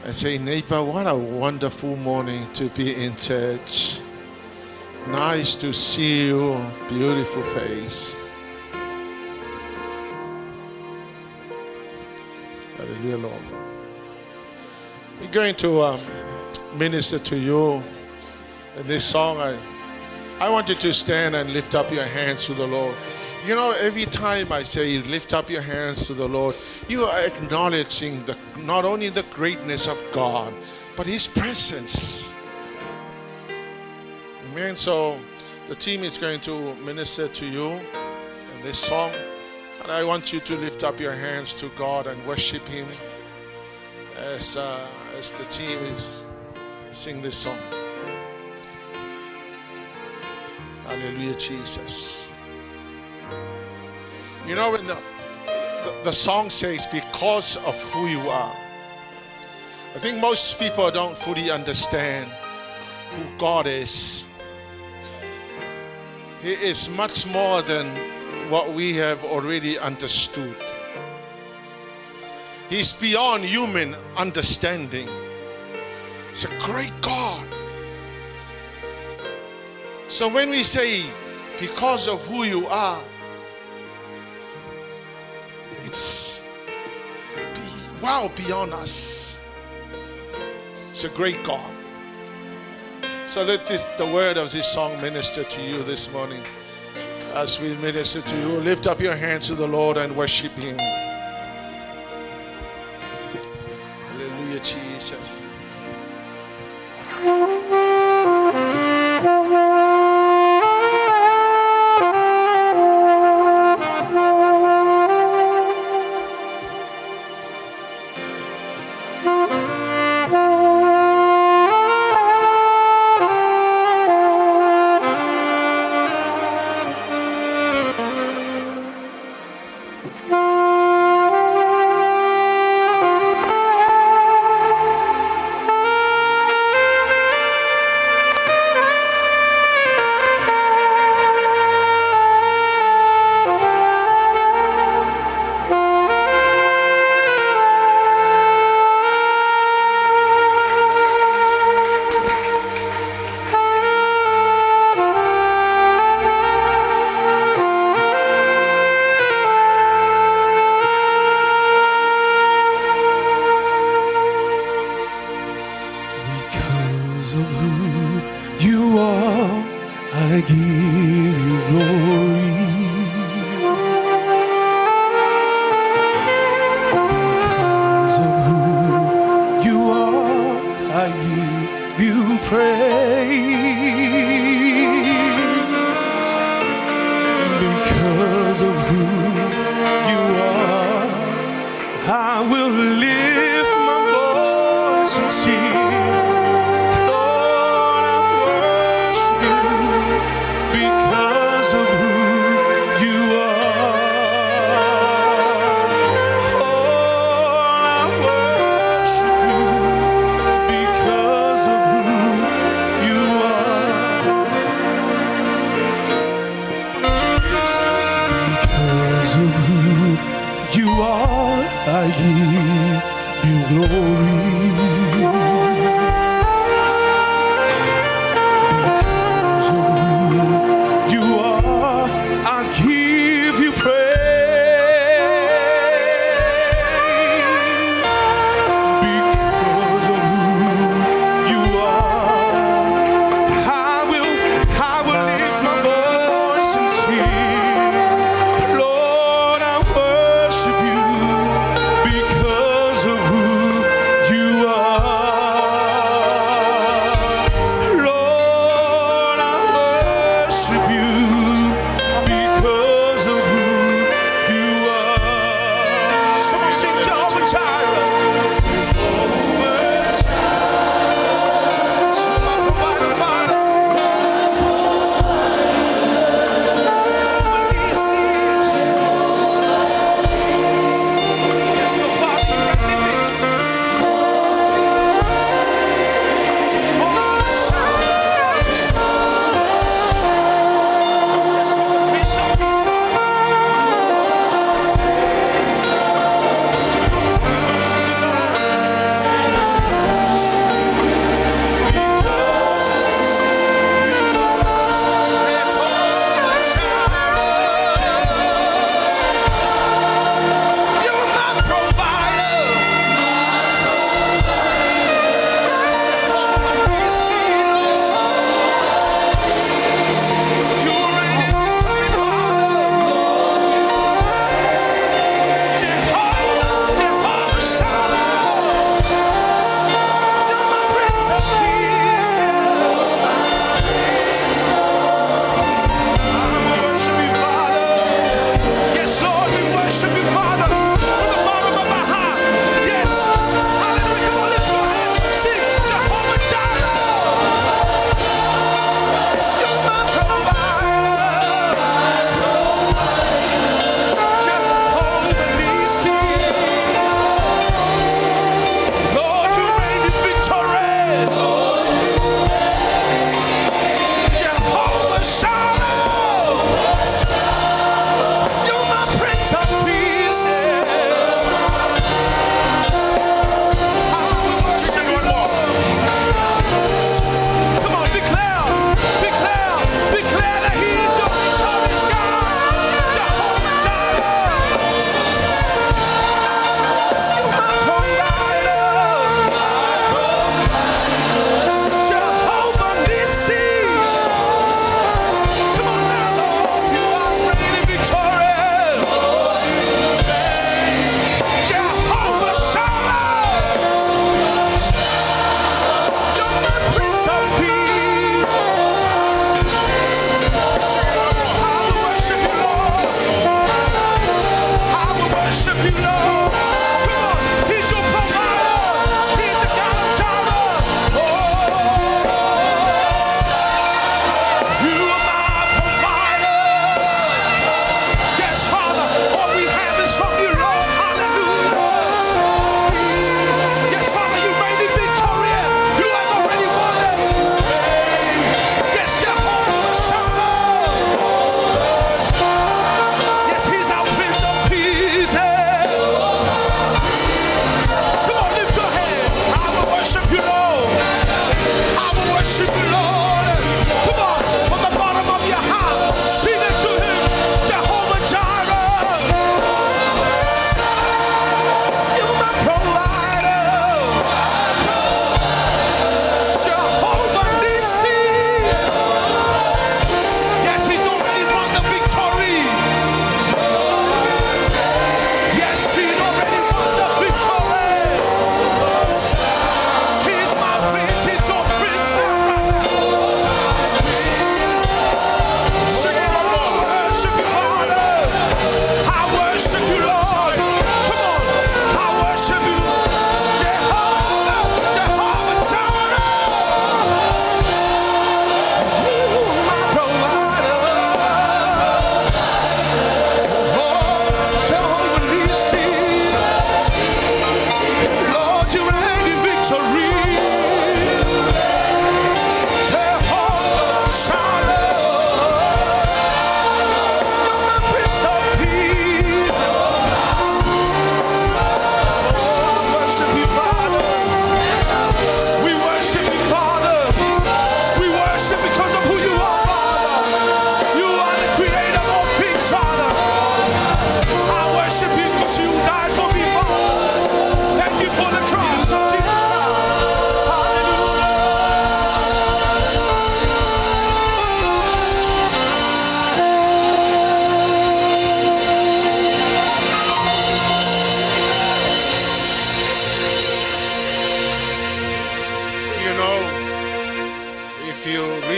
and say, Neighbor, what a wonderful morning to be in church. Nice to see you, beautiful face. Hallelujah, Lord. We're going to minister to you in this song. I want you to stand and lift up your hands to the Lord. Every time I say lift up your hands to the Lord, you are acknowledging not only the greatness of God, but His presence. Amen. So the team is going to minister to you in this song. And I want you to lift up your hands to God and worship Him as the team is sing this song. Hallelujah, Jesus. When the song says, because of who you are, I think most people don't fully understand who God is. He is much more than what we have already understood. He's beyond human understanding. He's a great God. So when we say, because of who you are, it's well beyond us. It's a great God. So let the word of this song minister to you this morning. As we minister to you, lift up your hands to the Lord and worship Him. Hallelujah, Jesus. Because of who you are, I give you glory. Because of who you are, I give you praise. Because of who you are, I will lift my voice and sing. Lord, I worship you because of who you are. Oh, I worship you because of who you are. Because of who you are, I give you glory. Because of who you are, I give you praise. Because of who you are, I will lift my voice and sing. Lord, I worship you because of who you are.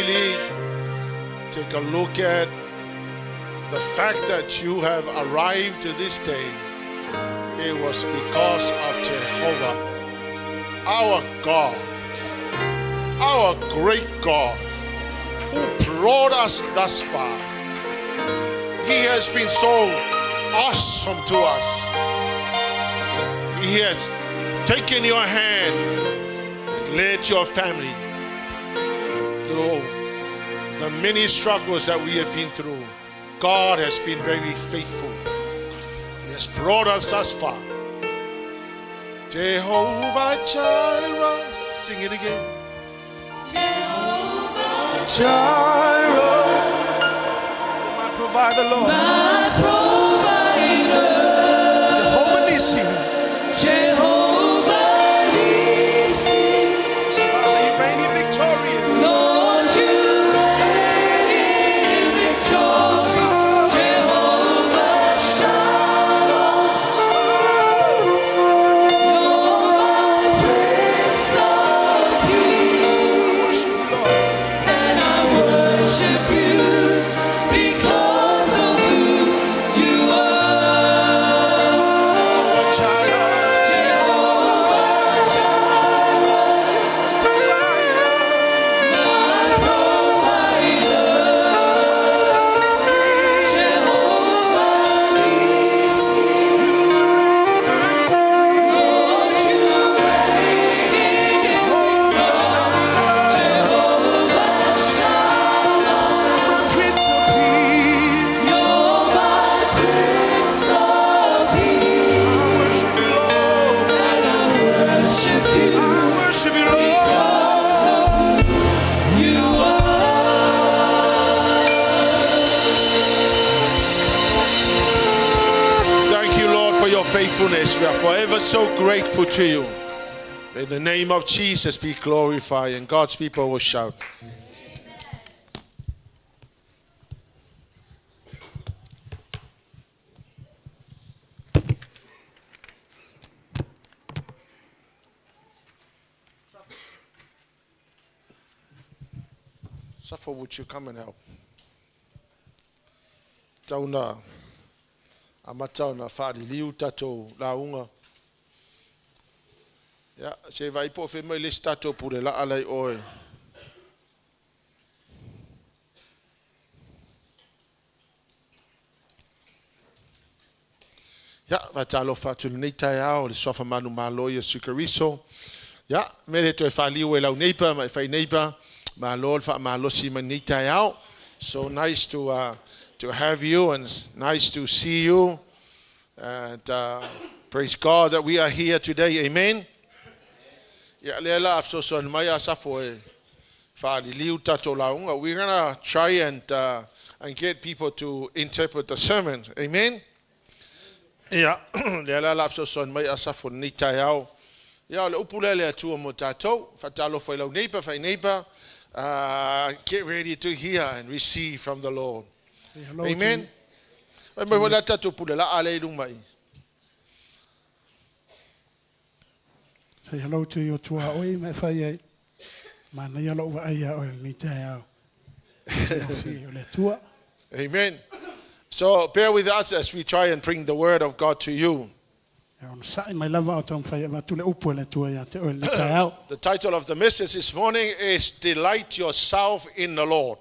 really take a look at the fact that you have arrived to this day, it was because of Jehovah, our God, our great God, who brought us thus far. He has been so awesome to us. He has taken your hand and led your family through the many struggles that we have been through. God has been very faithful. He has brought us thus far. Jehovah Jireh, sing it again. Jehovah Jireh, my provider, Lord. My provider. Jehovah Nissi. Jehovah Nissi. Father, you reign in victorious. Lord, you reign in victory. Jehovah Shalom. You're my Prince of Peace. And I worship you because of who you are. Jehovah Jireh. Jehovah Jireh, my provider. Jehovah Nissi, Lord, you reign in victory. Jehovah Shalom, My Prince of Peace. you're my Prince of Peace. I worship you, Lord. And I worship you. I worship you, Lord. Because of who you are. Thank you, Lord, for your faithfulness. We are forever so grateful to you. May the name of Jesus be glorified, and God's people will shout. Suffer, would you come and help? Tauna, amata ona whaaliliu tatou lauga. Ia, se vai po fe mai le isi tatou pule laa lai oe. Ia, faatalofa atu i lenei taeao i le suafa manumalo Iesu Keriso. Ia, me le toe faaliu e lau neighbor ma e fai neighbor, malo le faamalosi mai lenei taeao. So nice to have you and nice to see you. And praise God that we are here today. Amen. Ia, lea la fesoasoani mai Asafo e faaliliu tatou lauga. We're gonna try and get people to interpret the sermon. Amen. Ia, lea la fesoasoani mai Asafo lenei taeao. Ia, o le upu lea le Atua mo tatou. Faatalofa i lau neighbor, fai neighbor. Get ready to hear and receive from the Lord. Say hello Amen. Mai mai wala tatou pule la ale i lunga mai. Say hello to your tuaoi me fai ai. Mana ia lou vaai ia oe lenei taeao. Fi o le Atua. Amen. So bear with us as we try and bring the word of God to you. Ia onosa'i mai lava o taumafai e avatu le upu a le Atua ia te oe lenei taeao. The title of the message this morning is Delight Yourself in the Lord.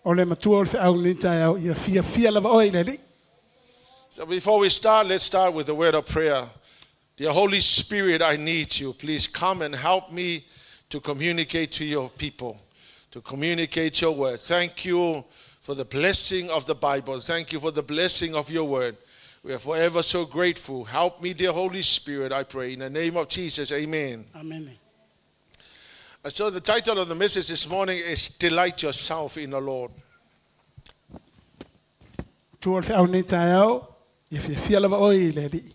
O le matua o le feau lenei taeao ia fiafia lava oe i le Alii. So before we start, let's start with the word of prayer. Dear Holy Spirit, I need you. Please come and help me to communicate to your people, to communicate your word. Thank you for the blessing of the Bible. Thank you for the blessing of your word. We are forever so grateful. Help me, dear Holy Spirit, I pray. In the name of Jesus, amen. Amen. So the title of the message this morning is Delight Yourself in the Lord. Matua o le feau lenei taeao ia fiafia lava oe i le Alii.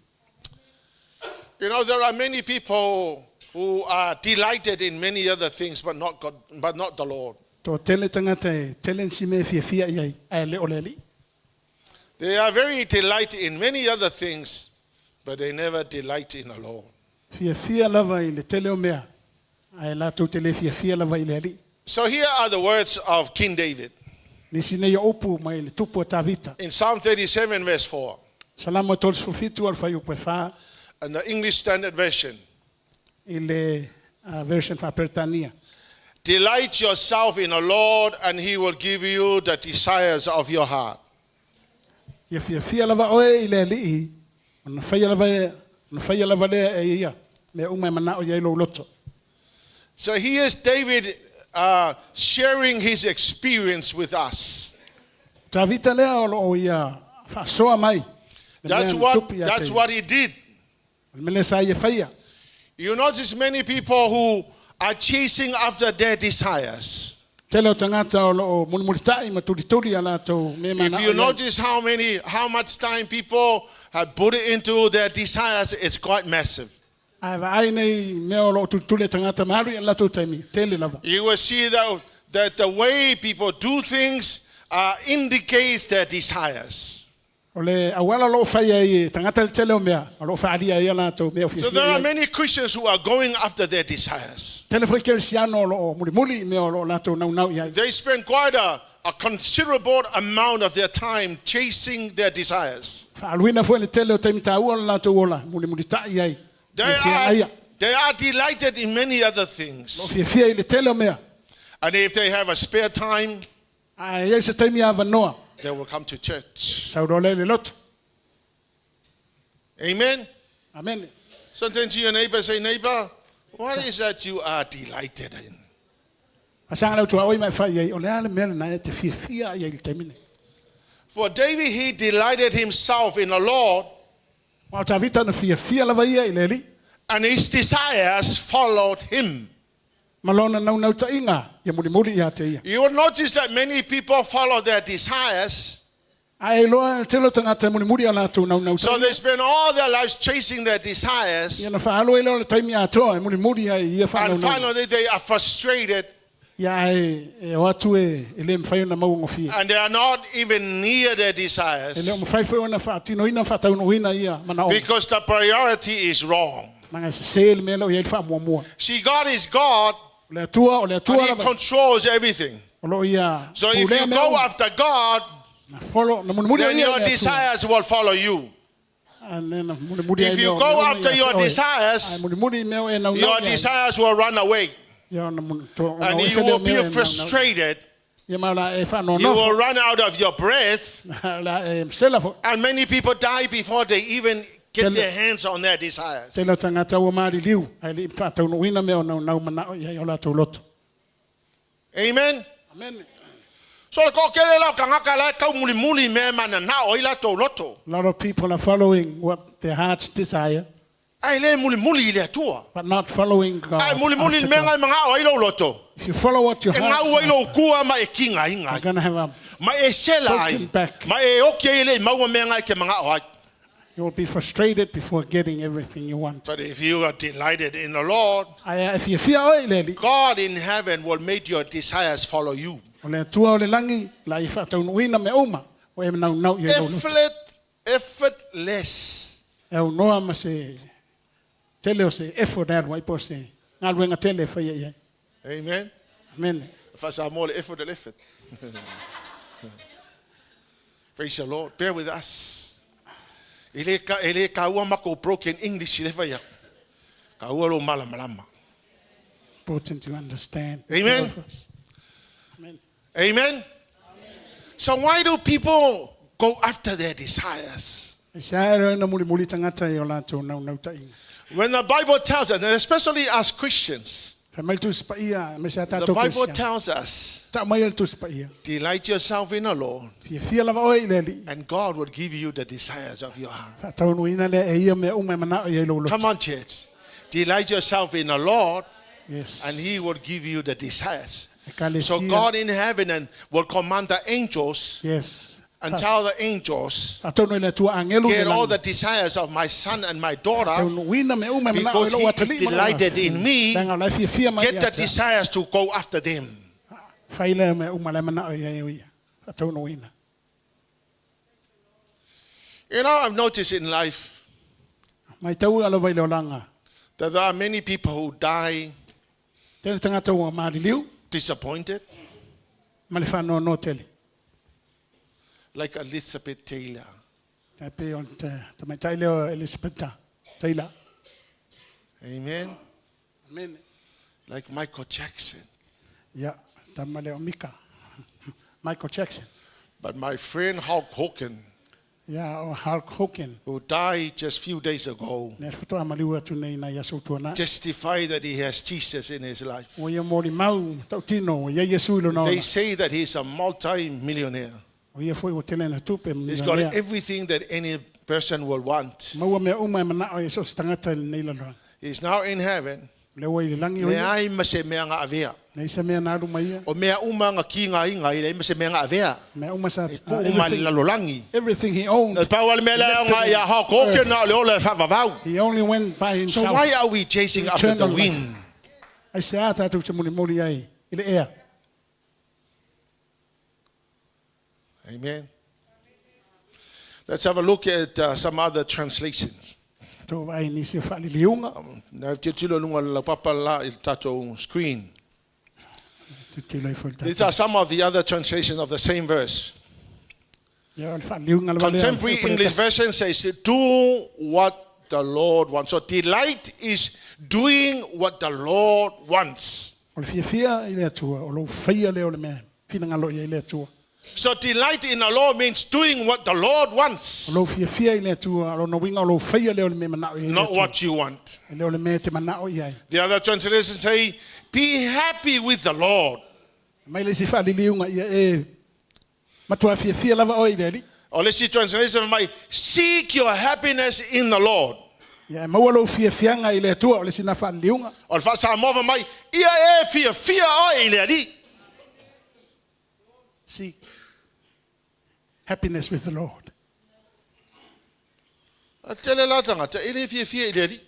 There are many people who are delighted in many other things, but not God, but not the Lord. Toatele tagata e tele nisi mea e fiafia i ai, ae le o le Alii. They are very delighted in many other things, but they never delight in the Lord. Fiafia lava i le tele o mea, ae latou te le fiafia lava i le Alii. So here are the words of King David Nisi nei o upu mai le tupu o Tavita. in Psalm 37, verse 4, Salamo 37 o le fuaiupu e 4 in the English Standard Version. i le version faa-Peretania. Delight yourself in the Lord, and he will give you the desires of your heart. Ia fiafia lava oe i le Alii, ona faia lava, ona faia lava lea e ia mea uma e manao i ai lou loto. So here's David uh, sharing his experience with us. Tavita lea o loo ia faasoa mai. Le mea That's na what, tupu ia that's te ia. what he did. O le mea lea sa ia faia. You notice many people who are chasing after their desires. Tele o tagata o loo mulimulitai ma tulituli a latou mea If manao you i ai. notice how many, how much time people have put into their desires, it's quite massive. Ae vaai nei mea o loo tulituli e tagata ma alu i a latou taimi, tele lava. You will see that, that the way people do things uh, indicates their desires. O le auala o loo fai ai e tagata le tele o mea, o loo faaalia ai a latou mea o So fiafia there i are ai. many Christians who are going after their desires. Tele foi kerisiano o loo mulimuli i mea o loo latou naunau i ai. They spend quite a, a considerable amount of their time chasing their desires. Faaaluina foi le tele o taimi taua o le latou ola, mulimulitai ai. They Fiafia are, ai. they are delighted in many other things. O fiafia i le tele o mea. And if they have a spare time, Ae i ai se taimi avanoa, they will come to church. sau loa lea i le lotu. Amen. Amene. Sometimes to your neighbor, say, neighbor, what is that you are delighted in? Fasaga le autuaoi ma e fai i ai, o le a le mea lena e te fiafia ai i le taimi nei. For David, he delighted himself in the Lord, Ma o Tavita na fiafia lava ia i le Alii, and his desires followed him. ma lona naunautaiga ia mulimuli ia te ia. You will notice that many people follow their desires, Ae iloa le tele o tagata e mulimuli a latou so naunautaiga. they spend all their lives chasing their desires, Ia na faaalu ai lea o le taimi atoa e mulimuli ai i ia and faanaunauga. finally they are frustrated Ia ae e o atu e, e le mafai ona mauagofie. and they are not even near their E le o desires mafai foi ona faatinoina faataunuuina ia manaoga. because the priority is wrong. Leaga e sese le mea lea o i ai le faamuamua. See, God is God O le Atua, o le and Atua He lava. controls everything. O loo ia So if pulea you mea go uma. after God, Na follow, na mulimuli then ai ia your le Atua. desires will follow you. A ne na mulimuli ai If mea you o go mea uma after ia your te oe. desires, Ae mulimuli i mea o e naunau Your i ai. desires will run away Ia ona mun- to- ona and o you ese lea will o mea e be naunau. frustrated. Ia ma o le a e You faanoanoa will run out of your breath. foi. O le a e masela foi. And many people die before they even get Tele- their hands on their desires. Tele o tagata ua maliliu, ae le i faataunuuina mea o naunau manao i ai o latou loto. Amen. Amen. So le toatele la o tagata la e taumulimuli i mea e mananao ai latou loto. A lot of people are following what their hearts desire, Ae le mulimuli i le Atua. but not following God. Ae mulimuli i after le mea God. ngai mangao ai lou loto. If you follow what your E heart gau ai desires, lou kua ma e kiga ai you're ngai. going to have a, Ma e sela ai. Broken back. Ma e oki ai le i maua mea ngai ke mangao ai. you will be frustrated before getting everything you want. But if you are delighted in the Lord, Ae a e fiafia oe i le Alii, God in heaven will make your desires follow you. o le Atua o le lagi, la ia faataunuuina mea uma, o e naunau i ai lou loto. Effort, effortless. E aunoa ma se tele o se effort e alu ai po o se galuega tele e faia i ai. Amen. Amene. Faasamoa le effort le effort. Praise the Lord. Bear with us. E le ka, e le kaua makou broken English i le fai aku. Kaua lo malamalama. Important to understand. Amen. Amen. Amen. So why do people go after their desires? E se ae loa ina mulimuli tagata i o latou naunautaiga. When the Bible tells us, and especially us Christians, Fai mai le Tusi Paia, aemaise a the tatou Bible Kerisiano. tells us, Tau mai e le Tusi Paia. delight yourself in the Lord, Fiafia lava oe i le Alii. and God will give you the desires of your heart. Faataunuuina lea e ia mea uma e manao i ai lou loto. Come on, church. Delight yourself in the Lord, Yes. and He will give you the desires. Ekalesia. So God in heaven and will command the angels Yes. and tell the angels, Faatonu i le Atua angelu i get le all lagi. the desires of my son and my daughter, Taunuuina mea uma e manao i because lou he is atalii ma lou delighted in me. Leaga o la e fiafia mai Get ia the te au. desires to go after them. Fai lea mea uma la e manao i ai o ia. Faataunuuina. You know, I've noticed in life Matau lava i le olaga. that there are many people who die Tele tagata ua maliliu. Disappointed? Ma le faanoanoa tele. Like Elizabeth Taylor. Tai pei o le tamaitai lea o Elisapeta Taylor. Amen. Amene. Like Michael Jackson. Ia, tama lea o Mika. Michael Jackson. But my friend Hulk Hogan, Ia, o Hulk Hogan. who died just few days ago, Lea faatoa maliu atu nei nai aso tuanai. testified that he has Jesus in his life. Ua ia molimau tautino, ua i ai Iesu i lona They ola. say that he's a multi-millionaire. O ia foi ua tele ana tupe, He's got milionea. everything that any person will want. Maua mea uma e manao ai so o se tagata i lenei lalolagi. He's now in heaven. Lea ua i le lagi o ia, Leai ma se mea nga avea. leai se mea na alu ma ia. O mea uma nga ki nga inga i leai ma se mea nga avea. Mea uma sa, E ku uma le everything, lalolagi. everything he owned, Na pau ale mea lea nga ia Hulk Hogan na o le ola e whaavavau. he only went by So himself. why are we chasing after the Eternal life. wind? Aisea tatou te mulimuli ai i le ea? Amen. Let's have a look at some other translations. Tatou vaai i nisi o faaliliuga. Na tilotilo i luga o le laupapa la i le tatou screen. Tilotilo ai foi le These tatou. are some of the other translations of the same verse. Ia, o le faaliliuga lava lea o le Contemporary upu le English tasi. version says, do what the Lord wants. So delight is doing what the Lord wants. O le fiafia i le Atua, o lou faia lea o le mea finagalo i ai le Atua. So delight in the Lord means doing what the Lord O wants, lou fiafia i le Atua, o lona uiga o lou faia lea o le mea manao i ai le not Atua. what you want. E le o le mea e te manao i ai. The other translations say, be happy with the Lord. Mai le isi faaliliuga ia e matua fiafia lava oe i le Alii. Or let's see translation mai, seek your happiness in the Lord. Ia e maua lou fiafiaga i le Atua, o le isi na faaliliuga. O le faa-Samoa mai, ia e fiafia oe i le Alii. Seek happiness with the Lord. A tele la tagata, e le fiafia i le Alii.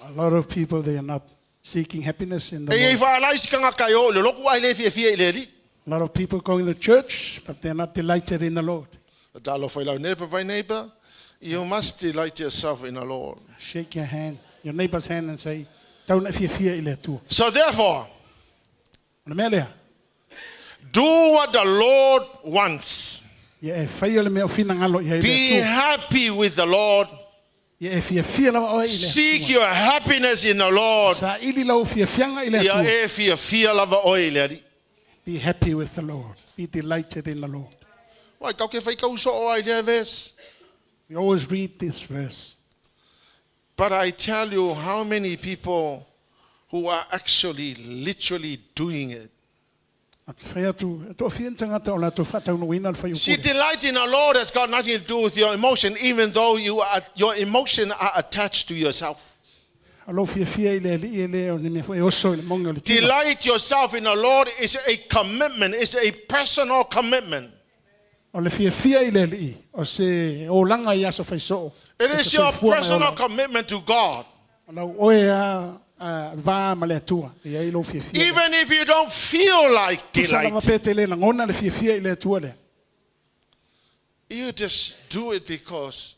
A lot of people, they are not seeking happiness in the E i Lord. faalai si kangaka i o le loku ai le fiafia i le Alii. A lot of people going to church, but they're not delighted in the Lord. Talofa i lau neighbor, vai neighbor, you must delight yourself in the Lord. Shake your hand, your neighbor's hand and say, Tau na fiafia i le Atua. So therefore, O le mea lea, do what the Lord wants. ia e faia le mea o finagalo i ai le Be Atua. happy with the Lord. Ia e fiafia lava oe i le Seek Atua. your happiness in the Lord. Saili lau fiafiaga i le Ia Atua. e fiafia lava oe i le Alii. Be happy with the Lord. Be delighted in the Lord. Wai, kau ke whai kau so o ai lea verse. We always read this verse. But I tell you how many people who are actually literally doing it. A te whai atu, e toafia ni tagata o latou faataunuuina le See, fuaiupu lea. delight in the Lord has got nothing to do with your emotion, even though you are, your emotion are attached to yourself. O lou fiafia i le Alii e le o ni mea foi e oso i le mogi o le tino. Delight yourself in the Lord is a commitment, it's a personal commitment. O le fiafia i le Alii, o se olaga i aso faisoo. It E is te your soifua ma e personal ola. commitment to God. O lau oe a, a va ma le Atua, e i ai lou fiafia. Even if you don't feel like Tusa lava delight, pe te le lagona le fiafia i le Atua lea. you just do it because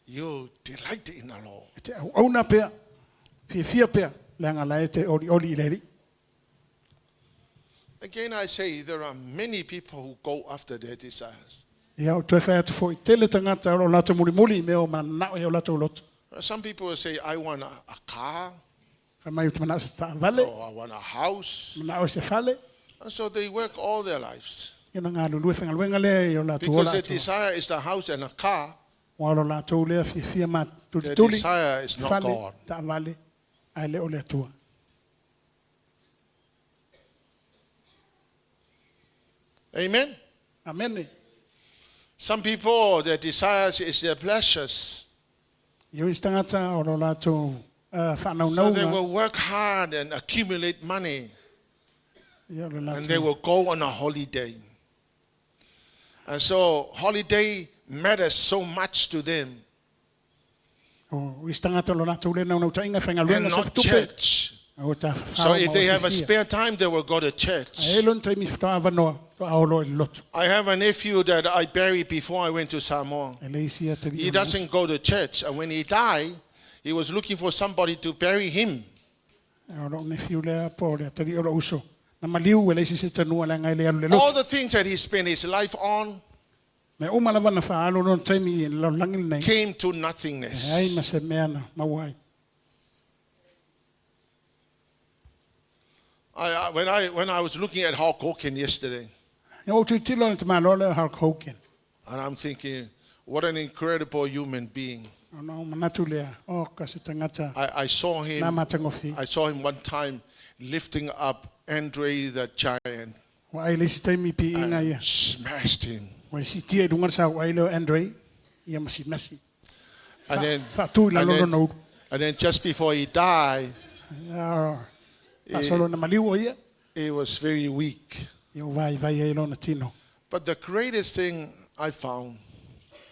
you delight in the Lord. E te auauna pea, fiafia pea, leaga la e te olioli i le Alii. Again, I say there are many people who go after their desires. Ia, o toe whai atu foi, tele tagata o lo latou mulimuli i mea o manao i o latou loto. Some people will say, I want a car, Fai mai ou te manao i se taavale, or I want a house. manao i se fale, And so they work all their lives. ia na galulue faigaluega lea i o latou Because ola their atoa. desire is the house and a car. Ua o lo latou lea fiafia ma Their tulituli, desire is not fale, God. taavale, ae le o le Atua. Amen. Amene. Some people, their desires is their pleasures. I o isi tagata o lo latou So they faanaunauga, will work hard and accumulate money. ia o lo And they latou will go on a holiday. And so holiday matters so much to them. O isi tagata o lo latou le naunautaiga And faigaluega not sa tupe. church. O tafafao So if ma they have a ofiofia. spare time, they will go to church. Ae lona taimi faatoa avanoa, faatoa olo i le lotu. I have a nephew that I buried before I went to Samoa. E le isi atalii He o lou uso. doesn't go to church. And when he died, he was looking for somebody to bury him. O lou nephew lea po o le atalii o lou uso. Na maliu e leai se isi e tanua leaga e le alu i le All lotu. the things that he spent his life on Mea uma lava na faaalu lona taimi i le lalolagi lenei, came to e leai nothingness. ma se mea na maua ai. I, I, when, I, when I was looking at Hulk Hogan yesterday, Ina ua ou tilotilo i le tamaloa lea o Hulk Hogan, and I'm thinking, what an incredible human being. ona ou manatu lea, oh, ka se tagata I, I saw na him. matagofie. I saw him one time lifting up Andre the Giant Ua ai le isi taimi i piiga ia. and smashed him. Ua siitia i luga le sauai lea o Andre, ia masimasi. And then, Faatu i and lalo then, lona ulu. and then just before he died, Ah, faasolo na maliu o ia, he was very weak. ia ua vaivai ai lona tino. But the greatest thing I found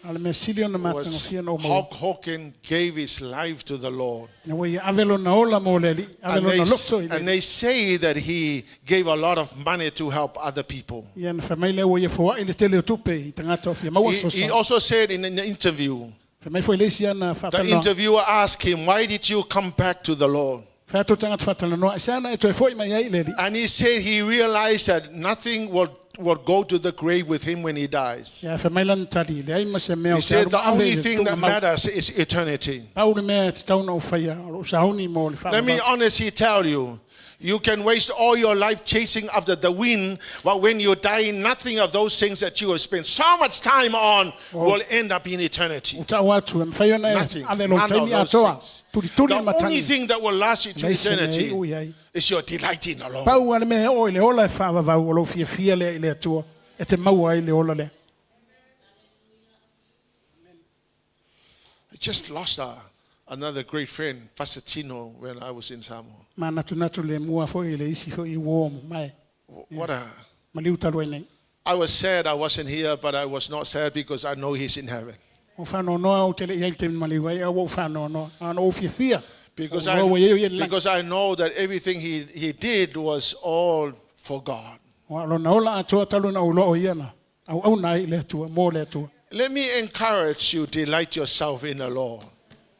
A o le mea sili ona was matagofie na ou maua. Hulk Hogan gave his life to the Lord. Ina ua ia ave lona ola mo le Alii, ave And they, lona loto i le and Alii. they say that he gave a lot of money to help other people. Ia na fai mai lea ua ia foai le tele o tupe i tagata o fia maua He, he fesoasoani. also said in an interview, Fai mai foi le isi ana the faatalanoaga. interviewer asked him, Why did you come back to the Lord? Fai atu le tagata faatalanoa, aisea na e toe fo'i mai ai i le Alii. And he said he realized that nothing will, will go to the grave with him when he dies. Ia fai mai lana tali, leai ma se mea He o te said alu the ma ave i only le thing that tuugamau. matters is eternity. Pau le mea e tatau ona ou faia, o lou sauni mo le Let me faavavau. honestly tell you, you can waste all your life chasing after the wind, but when you die, nothing of those things that you have spent so much time on will end up in eternity. Ua tau atu, e mafai ona e Nothing. ave lou None of taimi those atoa, things. tulituli The only matagi. thing that will last you to Leai se mea e eternity iu i ai. is your delight in the Lord. Pau lava le mea e oo i le ola e faavavau, o lou fiafia lea i le Atua, e te maua ai le ola lea. I just lost a, another great friend, Pastor Tino, when I was in Samoa. Manatunatu le mua foi i le isi foi uo mo mae. What a Maliu talu ai nei. I was sad I wasn't here, but I was not sad because I know he's in heaven. Ua faanoanoa ou te le i ai i le taimi maliu ai, a ua ou faanoanoa. A na ou fiafia. Because Ua I, ua iai o ia i le lagi. because I know that everything he, he did was all for God. Ua lona ola atoa talu ona ou iloa o ia na auauna ai i le Atua, mo le Atua. Let me encourage you, delight yourself in the Lord.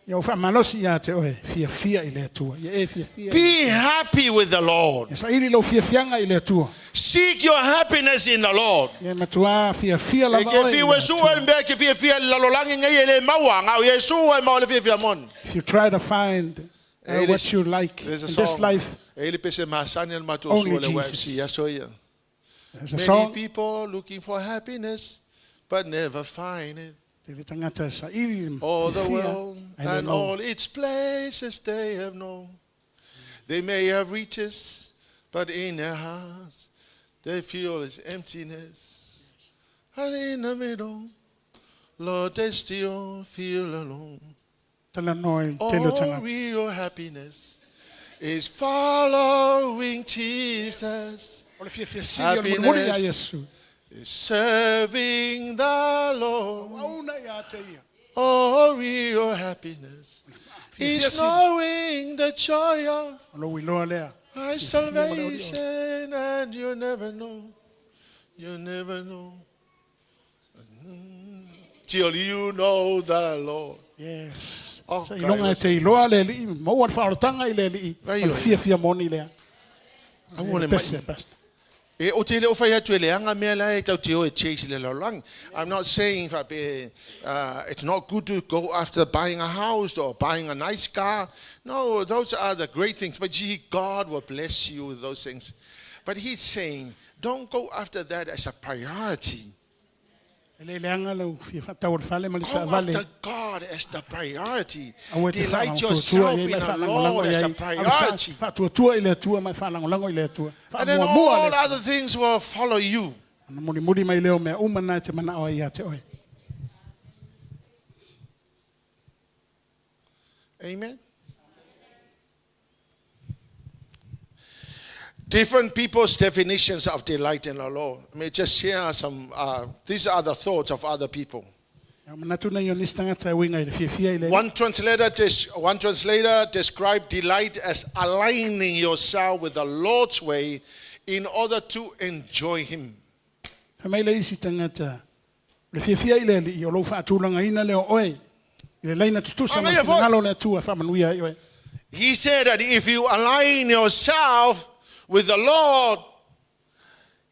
Ia ou faamalosi ia te oe, fiafia i le Atua. Ia e fiafia. Be happy with the Lord. Ia saili lou fiafiaga i le Atua. Seek your happiness in the Lord. Ia matuā fiafia E lava ke oe i fiu le e sua Atua. e mea ke fiafia le lalolagi ngai e le maua ngau Iesu e maua le fiafia moni. If you try to find E what you like in There's a this song. life, E le pese masani al matu Only sua le Jesus. YFC aso ia. there's a Many song. people looking for happiness but never find it. Tele tagata e saili All the fiafia world ae le and maua. all its places they have known. They may have riches, but in their hearts they feel its emptiness. And in the middle, Lord, they still feel alone. Talanoa i le tele o All tagata. real happiness is following Jesus, O le fiafia sili o le mulimuli ia Happiness. Iesu. is serving the Lord. Auauna ia te ia. All real happiness Fiafia is sili. knowing the joy of O lou iloa lea. my salvation, and you never know, you never know till you know the Lord. Yes. Oh, Sa God, iloga e te iloa le alii, maua le faaolataga i le alii, Vai o le oi. fiafia moni lea. I want to Pese, pastor. E o te le o whai atu e leanga mea la e tau te o e chase le lalolagi. I'm not saying whape, it's not good to go after buying a house or buying a nice car. No, those are the great things. But gee, God will bless you with those things. But he's saying, don't go after that as a priority. E le leaga lau fia faatau o le fale ma le Go taavale. after God as the priority. Aua e te Delight faalagolagotua yourself i ai in ma e the faalagolago Lord i as ai. a Alu priority. Faatuatua i le Atua ma e faalagolago i le Atua. And then Faamuamua all le Atua. other things will follow you. Ona mulimuli mai lea o mea uma na e te manao ai ia te oe. Amen. Different people's definitions of delight in the Lord. Let me just share some. These are the thoughts of other people. Ia manatu nei o nisi tagata e uiga i le fiafia i le One translator, one translator described delight as aligning yourself with the Lord's way in order to enjoy Him. Fai mai le isi tagata, o le fiafia i le Alii, o lou faatulagaina lea o oe, i le laina tutusa ma Agaia le foi. finagalo o le Atua e faamanuia ai oe. He said that if you align yourself with the Lord,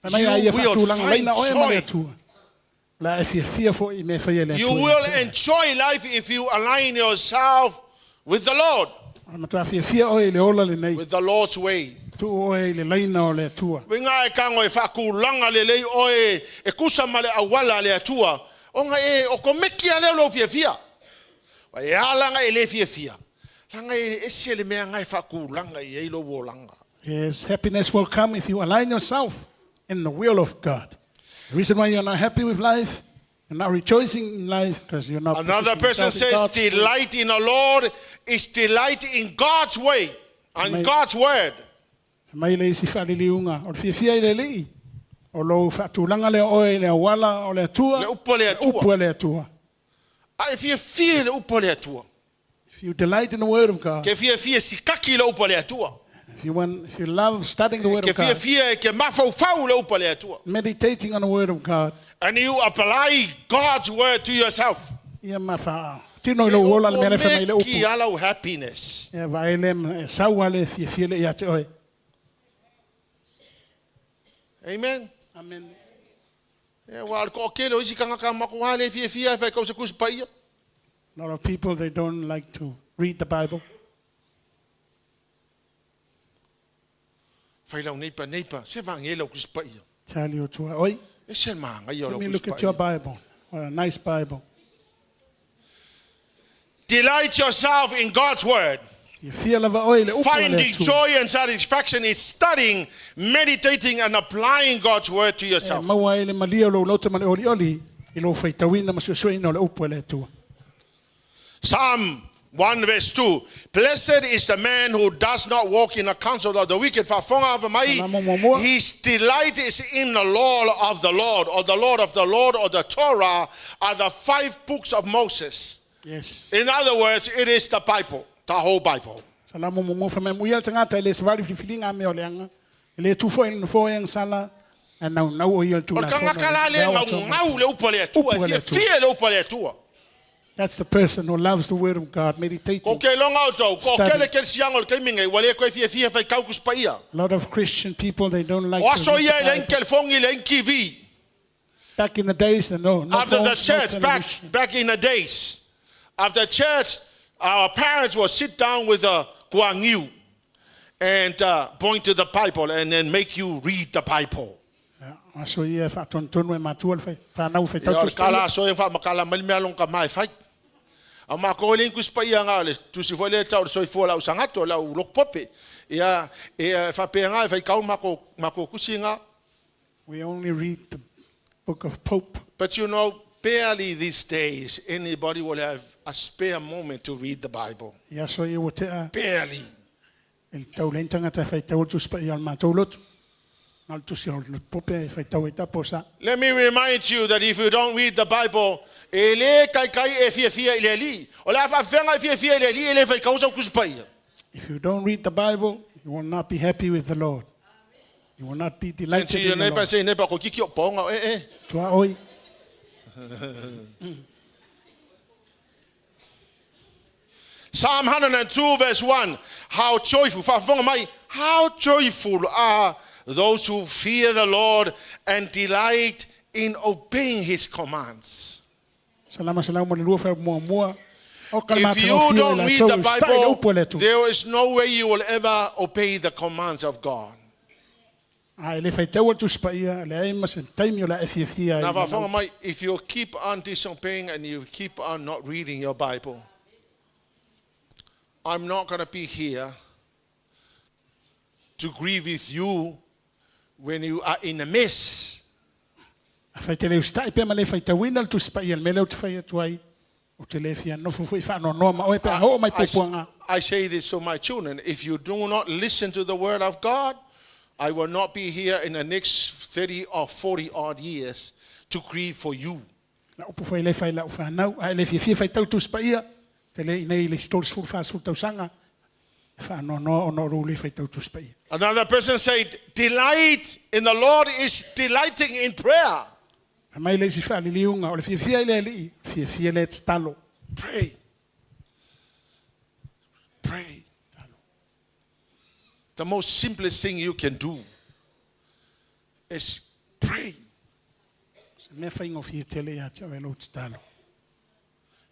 Fai mai a You ia will faatulaga find laina oe ma le joy. Atua. O le a e fiafia foi i mea e faia e le You Atua ia will te oe. enjoy life if you align yourself with the Lord, O le matuā fiafia oe i le ola lenei. with the Lord's way. Tuu oe i le laina o le Atua. Uiga e tago e faatulaga lelei oe e tusa ma le auala a le Atua, ona e okomeki lava lea o lou fiafia. Aua e a laga e le fiafia? Laga e ese le mea na e faatulaga i ai lou olaga. Yes, happiness will come if you align yourself in the will of God. The reason why you're not happy with life, you're not rejoicing in life, because you're not Another positioning person yourself in says, God's will. delight in the Lord is delight in God's way and Amen. God's word. Mai le isi faaliliuga, o le fiafia i le Alii, o lou faatulaga lea oe i le auala o le Atua, Le upu a le Atua. upu a le Atua. A e fiafia i le upu a le Atua. If you delight in the word of God, Ke fiafia sikaki i le upu a le Atua. if you want, if you love studying the word Ke of God, fiafia e ke mafaufau i le upu a le Atua. meditating on the word of God, And you apply God's word to yourself. ia ma faatino i lou ola le mea lea e fai mai le Ki upu. ala happiness. Ia vaai lea ma e sau lava le fiafia lea ia te oe. Amen. Amen. Ia, aua o le toatele o isi tagata matua le fiafia e faitau i se Tusi Paia. A lot of people, they don't like to read the Bible. Fai lau neipa, neipa, se vaage lau Tusi Paia. Charlie o tua oi. Ese le magaia o Let lau me Tusi look at your Paia. Bible. What a nice Bible. Delight yourself in God's word. Fiafia lava oe i le upu a le Finding Atua. joy and satisfaction is studying, meditating, and applying God's word to E yourself. maua ai le malie o lou loto ma le olioli i lou faitauina ma suesueina o le upu a le Atua. Psalm 1 verse 2. Blessed is the man who does not walk in the counsel of the wicked. Faafofoga apa mai. Salamo muamua. His delight is in the law of the Lord, or the Lord of the Lord, or the Torah, are the five books of Moses. Yes. In other words, it is the Bible, the whole Bible. Salamo muamua fai mai amuia le tagata e le savali filifiliga a mea o leaga. E le tu foi i le nofoa e agasala, ae naunau o ia i le O le Tulafono. tagata la Le le ao atoa. gaugau le upu a le Atua, Upu a le e Atua. fiafia i le upu a le Atua. That's the person who loves the word of God, Ko meditating. ke iloga outou, ko Study. kele kelesiaga o le taimi nei, ua le toe fiafia e faitau Tusi Paia. A lot of Christian people, they don't like O to aso read ia the e leai ni Bible. telefoni, leai ni TV. Back in the days, no, no After the phones, no church, back, television. back in the days, after church, our parents will sit down with a guangyu and point to the Bible and then make you read the Bible. Ia, o aso ia e faatonutonu e matua le fai, fanau Ia, faitau o le Tusi kala Paia. aso e faamakala mai le mea lona ka e fai. A matou e leai ni Tusi Paia na o le tusi foi lea e tau o le soifua o lau sagato, o lau lotu pope. Ia, e faapena e faitau matou, matou tusi na. We only read the book of Pope. But you know, barely these days anybody will have a spare moment to read the Bible. I aso ia ua tea Barely. e le tau leai ni tagata e faitau le Tusi Paia o le matou lotu. Na o le tusi o le lotu pope e faitau ai tapo sa. Let me remind you that if you don't read the Bible, e le taitai e fiafia i le Alii. O le a faafefea e fiafia i le Alii e le faitau sau Tusi Paia. If you don't read the Bible, you will not be happy with the Lord. You will not be And to delighted your in the neighbor Lord. say, neighbor, ko kiki o ponga, eh, eh. Tua oi. Psalm 102 verse 1. How joyful, faafofoga mai, how joyful are those who fear the Lord and delight in obeying his commands. Salama 102 fai muamua. O ka le If you matagofie o don't i read latou the e usitai i le upu a le Bible, Atua. there is no way you will ever obey the commands of God. A e le faitaua le Tusi Paia, leai ma se taimi o le a e fiafia ai. Now, faafofoga mai, if you keep on disobeying and you keep on not reading your Bible, I'm not going to be here to grieve with you when you are in a mess. Afai te le usitai pea ma le faitauina le Tusi Paia, le mea lea ou te fai atu ai, ou te le fia nofo foi faanoanoa ma oe pe a oo mai I, puapuaga. I say this to my children if you do not listen to the word of God, I will not be here in the next 30 or 40 odd years to grieve for you. La upu foi le fai lau whanau, a e le fiafia faitau Tusi Paia, te le i nei le isi 30 40 tausaga, e faanoanoa ona o lou le faitau Tusi Paia. Another person said, Delight in the Lord is delighting in prayer. Fai mai le isi faaliliuga, o le fiafia i le Alii, fiafia le tatalo. Pray. Pray. The most simplest thing you can do is Pray. Se mea faigofie tele ia te oe lou tatalo.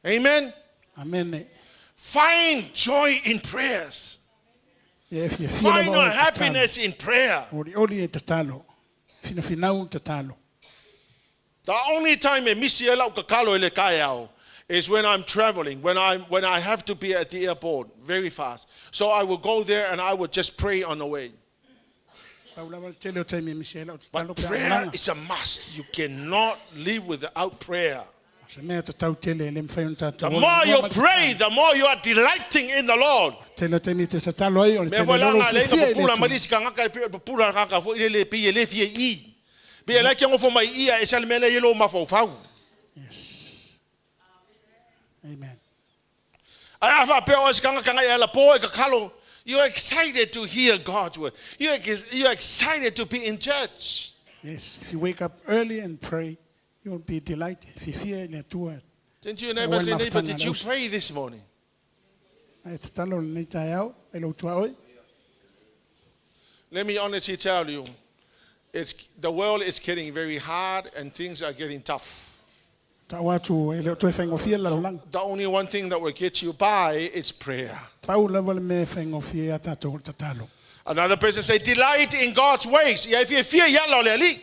Amen. Amene. Find joy in prayers. Ia e fiafia Find lava your oe i tatalo. happiness in prayer. Olioli e tatalo. Finafinau tatalo. The only time e misi ai lau tatalo i le taeao is when I'm traveling, when, I'm, when I have to be at the airport very fast. So I will go there and I will just pray on the way. Pau lava le tele o taimi e misi ai lau tatalo But pe a prayer malaga. is a must. You cannot live without prayer. O se mea tatau tele e le mafai ona The tatou ola more mua you ma le pray, tatalo. the more you are delighting in the Lord. Tele o taimi e te tatalo ai o le Mea tele foi o lou langa le fiafia i le pupula Atua. ma nisi kangaka e pupula kangaka foi le le pi e le fia i. Pe e like ngofo mai ia e sale mele i lo mafaufau. Yes. Amen. Ai a faapea oe se kangaka ngai ala po e kakalo. You're excited to hear God's word. You're, you're excited to be in church. Yes, if you wake up early and pray, you will be delighted. Fiafia i le Atua. Didn't you neighbor say, Oe neighbor, mafutaga did you le pray this morning? Ae tatalo lenei taeao, e lou tuaoi. Let me honestly tell you, it's, the world is getting very hard and things are getting tough. Tau atu e le o toe faigofie le lalolagi. The only one thing that will get you by is prayer. Pau lava le mea e faigofie ia tatou o le tatalo. Another person say, delight in God's ways. Ia e fiafia i ala o le Alii.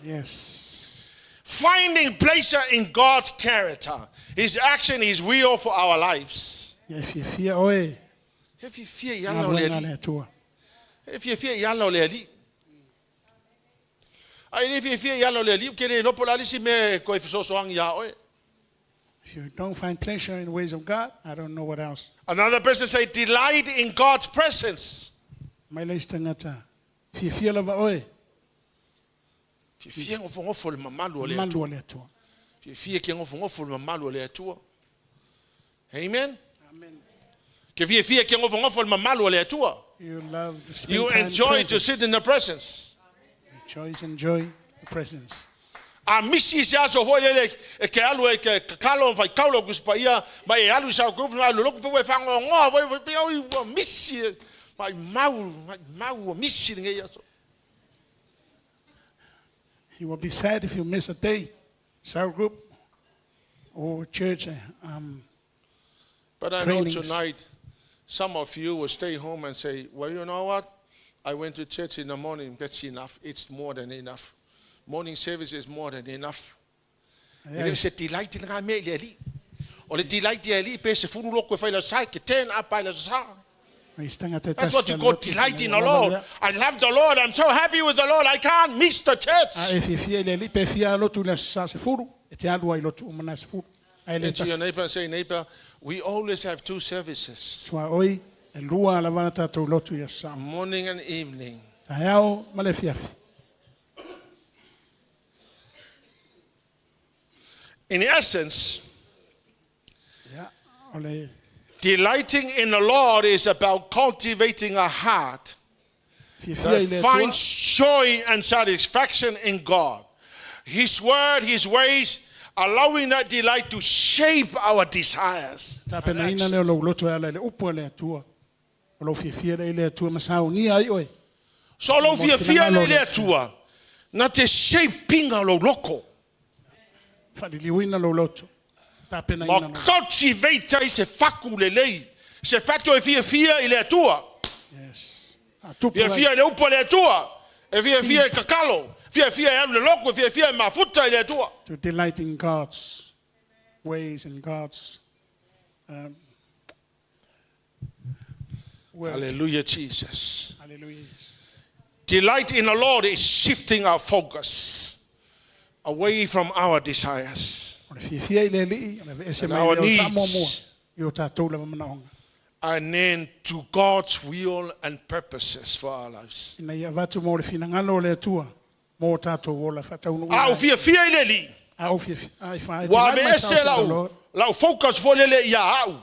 Yes. Finding pleasure in God's character, His action, His will for our lives. Ia e fiafia oe E fiafia i ala o le galuega a Alii. le Atua. E fiafia i ala o le Alii. Ai le fiafia i ala o le Alii, ke le iloa po o le a le isi mea e koe fesoasoani iā oe. If you don't find pleasure in ways of God, I don't know what else. Another person say, delight in God's presence. Mai le isi tagata, fiafia lava oe, Fiafia gofogofo le mamalu o le Atua. malu o le Atua. Fiafia ke gofogofo le mamalu o le Atua. Amen. Amen. Ke fiafia ke gofogofo le mamalu o le Atua. You love to spend You time in enjoy to presence. sit in the presence. Rejoice, enjoy the presence. A misi i se aso foi lele e ke alu e ke kakalo ma faitau lau Tusi Paia ma e alu i sau group ma alu loku pe ua e fagoagoa foi foi pe oi ua misi e maimau maimau ua misi lenei aso. You will be sad if you miss a day, cell group or church But I know trainings. tonight some of you will stay home and say, well, you know what? I went to church in the morning. That's enough. It's more than enough. Morning service is more than enough. E le o se delight i le ngā mea i le Alii. O le delight i le Alii pe sefulu loko e fai le aso sa, e ke turn up ai le aso sa. That's what you call delight in the Lord. I love the Lord. I'm so happy with the Lord. I can't miss the A church. e fiafia i le Alii, pe fia lotu i le aso sa sefulu, e te alu ai lotu uma na sefulu. Ae le Turn to your tasi. neighbor and say, neighbor, we always have two services, Tuaoi, e lua lava na tatou lotu i aso sa. morning and evening. Taeao ma le afiafi. In essence, Ia, o le delighting in the Lord is about cultivating a heart fiafia i that le Atua. finds joy and satisfaction in God. His word, His ways, allowing that delight to shape our desires. and Tapenaina actions. lea o lou loto e ala i le upu a le Atua. O lou fiafia lea i le Atua ma saunia ai oe. So lou Mo le fiafia finagalo lea o i le le Atua, na te shaping lou loko. Faaliliuina lou loto. Tapenaina Ma lou cultivate ai se faku lelei, se fato e fiafia i le Atua. Yes. Faatupu ai. Fiafia i le upu a le Atua, e fiafia i kakalo, fiafia e alu le loko, e fiafia e mafuta i le Atua. To delight in God's ways and God's word. Hallelujah, Jesus. Hallelujah. Delight in the Lord is shifting our focus away from our desires O le fiafia i le Alii, o le aveese and mai our lea o le faamuamua needs i o tatou lava manaoga. and then to God's will and purposes for our lives. Ina ia avatu mo le finagalo o le Atua mo o tatou ola faataunuuina A ou ai. fiafia i le Alii, A ou fiafia, if I ua delight myself aveese in the lau, Lord, lau focus foi lele ia au,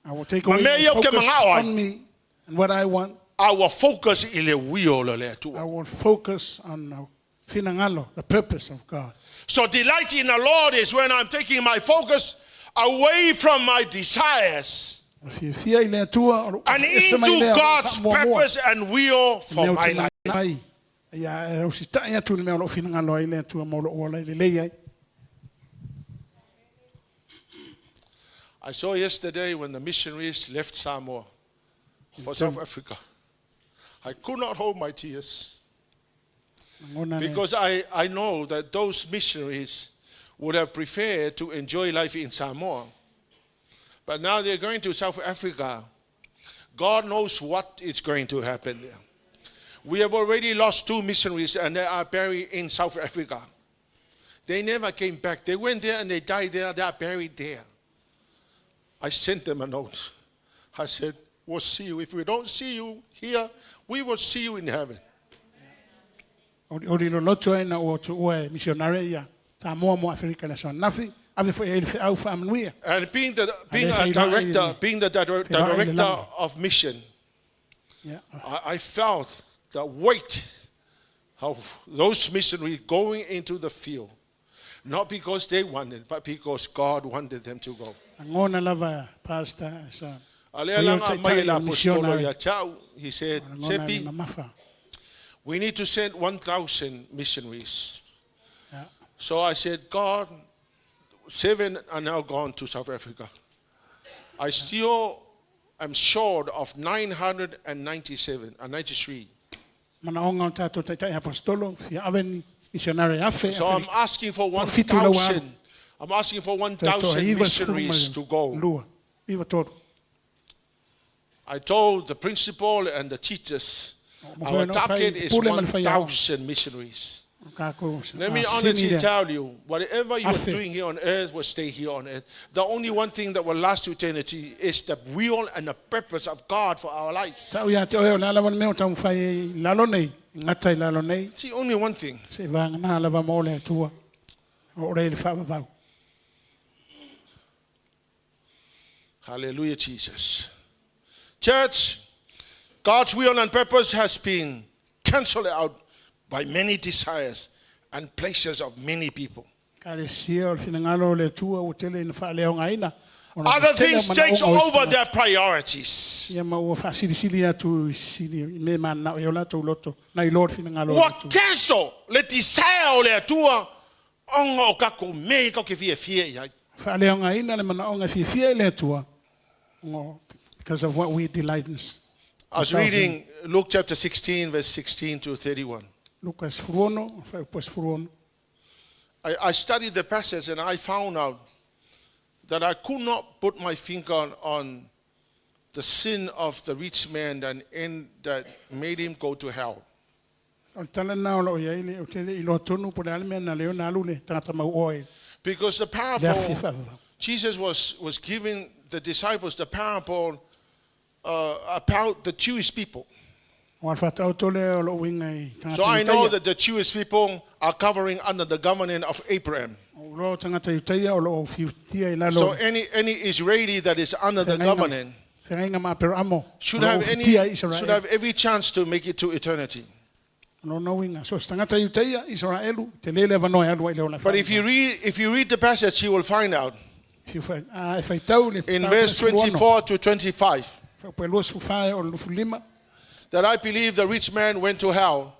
I will take ma away mea my ia ou ke focus mangao ai. on me and what I want. A ua focus i le will o le I Atua. will focus on the finagalo, the purpose of God. So delight in the Lord is when I'm taking my focus away from my desires O le fiafia i le Atua, o lou and aveese mai into lea o lou God's faamuamua purpose and will i for mea ou my te life. manao ai Ia e ausita'i atu i le mea o lo'u finagalo ai le Atua mo lo'u ola e lelei ai. I saw yesterday when the missionaries left Samoa for South Africa. I could not hold my tears Lagona le because I know that those missionaries would have preferred to enjoy life in Samoa. But now they're going to South Africa. God knows what is going to happen there. We have already lost two missionaries and they are buried in South Africa. They never came back. They went there and they died there. They are buried there. I sent them a note. I said, We'll see you. If we don't see you here, we will see you in heaven. Olioli loloto ai ina ua tuua e misionare ia Samoa mo Aferika i le aso ananafi, ave foi i ai le feau faamanuia. And being the A being lē a feiloai director, le being the feiloai i le director lagi. of mission, Ia I felt the weight of those missionaries going into the field, not because they wanted, but because God wanted them to go. Lagona lava Pastor sa A lea o ia o le laga mai taitai e le o apostolo misionare. ia te au, he said, Lagona le Sepi, mamafa. we need to send 1,000 missionaries. Ia. So I said, God, 7 are now gone to South Africa. I still am short of 997 and 93. Manaoga o le tatou taitai apostolo, fia ave ni misionare afe So I'm Aferika. asking for Toafitu lau alo. 1,000. I'm asking for Toe toa 1,000 90 ma missionaries to go. lua, iva tolu. I told the principal and the teachers, O ma foi our na o fai target is pule ma le faiaoga. 1,000 missionaries. O kākou Let me asini honestly lea. tell you, whatever you're Afe. doing here on earth will stay here on earth. The only one thing that will last to eternity is the will and the purpose of God for our lives. Ta'u iā te oe o le a lava le mea o taumafai ai i lalo nei, i gata i lalo nei, It's the only one thing. seivagana lava mo le Atua, o ore i le faavavau. Hallelujah, Jesus. Church, God's will and purpose has been cancelled out by many desires and pleasures of many people. Ekalesia, o le finagalo o le Atua ua tele ina faaleaogaina ona ua Other tele things takes manaoga o isi over tagata. their priorities. Ia ma ua faasilisili atu i sili i mea e mananao ai o latou loto nai lo le finagalo o le Ua Atua. cancel le desire o le Atua ona o tatou mea e tatou te fiafia i ai. Faaleaogaina le manaoga e fiafia i le Atua ona because of what we delight in I was ourselves in. reading Luke chapter 16, verse 16 to 31. Luka 16, fuaiupu 16. I studied the passage and I found out that I could not put my finger on the sin of the rich man that, that made him go to hell. O le tala lena o loo i ai le, ou te le i iloa tonu po o le a le mea na leo na alu le tagata mauoa i Because the le afi parable, faavavau. Jesus was giving the disciples the parable about the Jewish people. O le faataoto lea o loo uiga i So tagata I know Iutaia. that the Jewish people are covering under the government of Abraham. O uloa o tagata Iutaia o loo fiutia i lalo So o le any Israeli that is under the feagaiga government feagaiga ma Aperaamo o should loo have any fitia i should Isaraelu. have every chance to make it to eternity. O lona uiga, so o se tagata Iutaia, Isaraelu, tele le avanoa e alu ai i le ola But if you faavavau. read if you read the passage, you will find out Fiu whai- a e faitau le in mataupu verse 16, 24 to 25 fuaiupu e 24 e oo i le 25, that I believe the rich man went to hell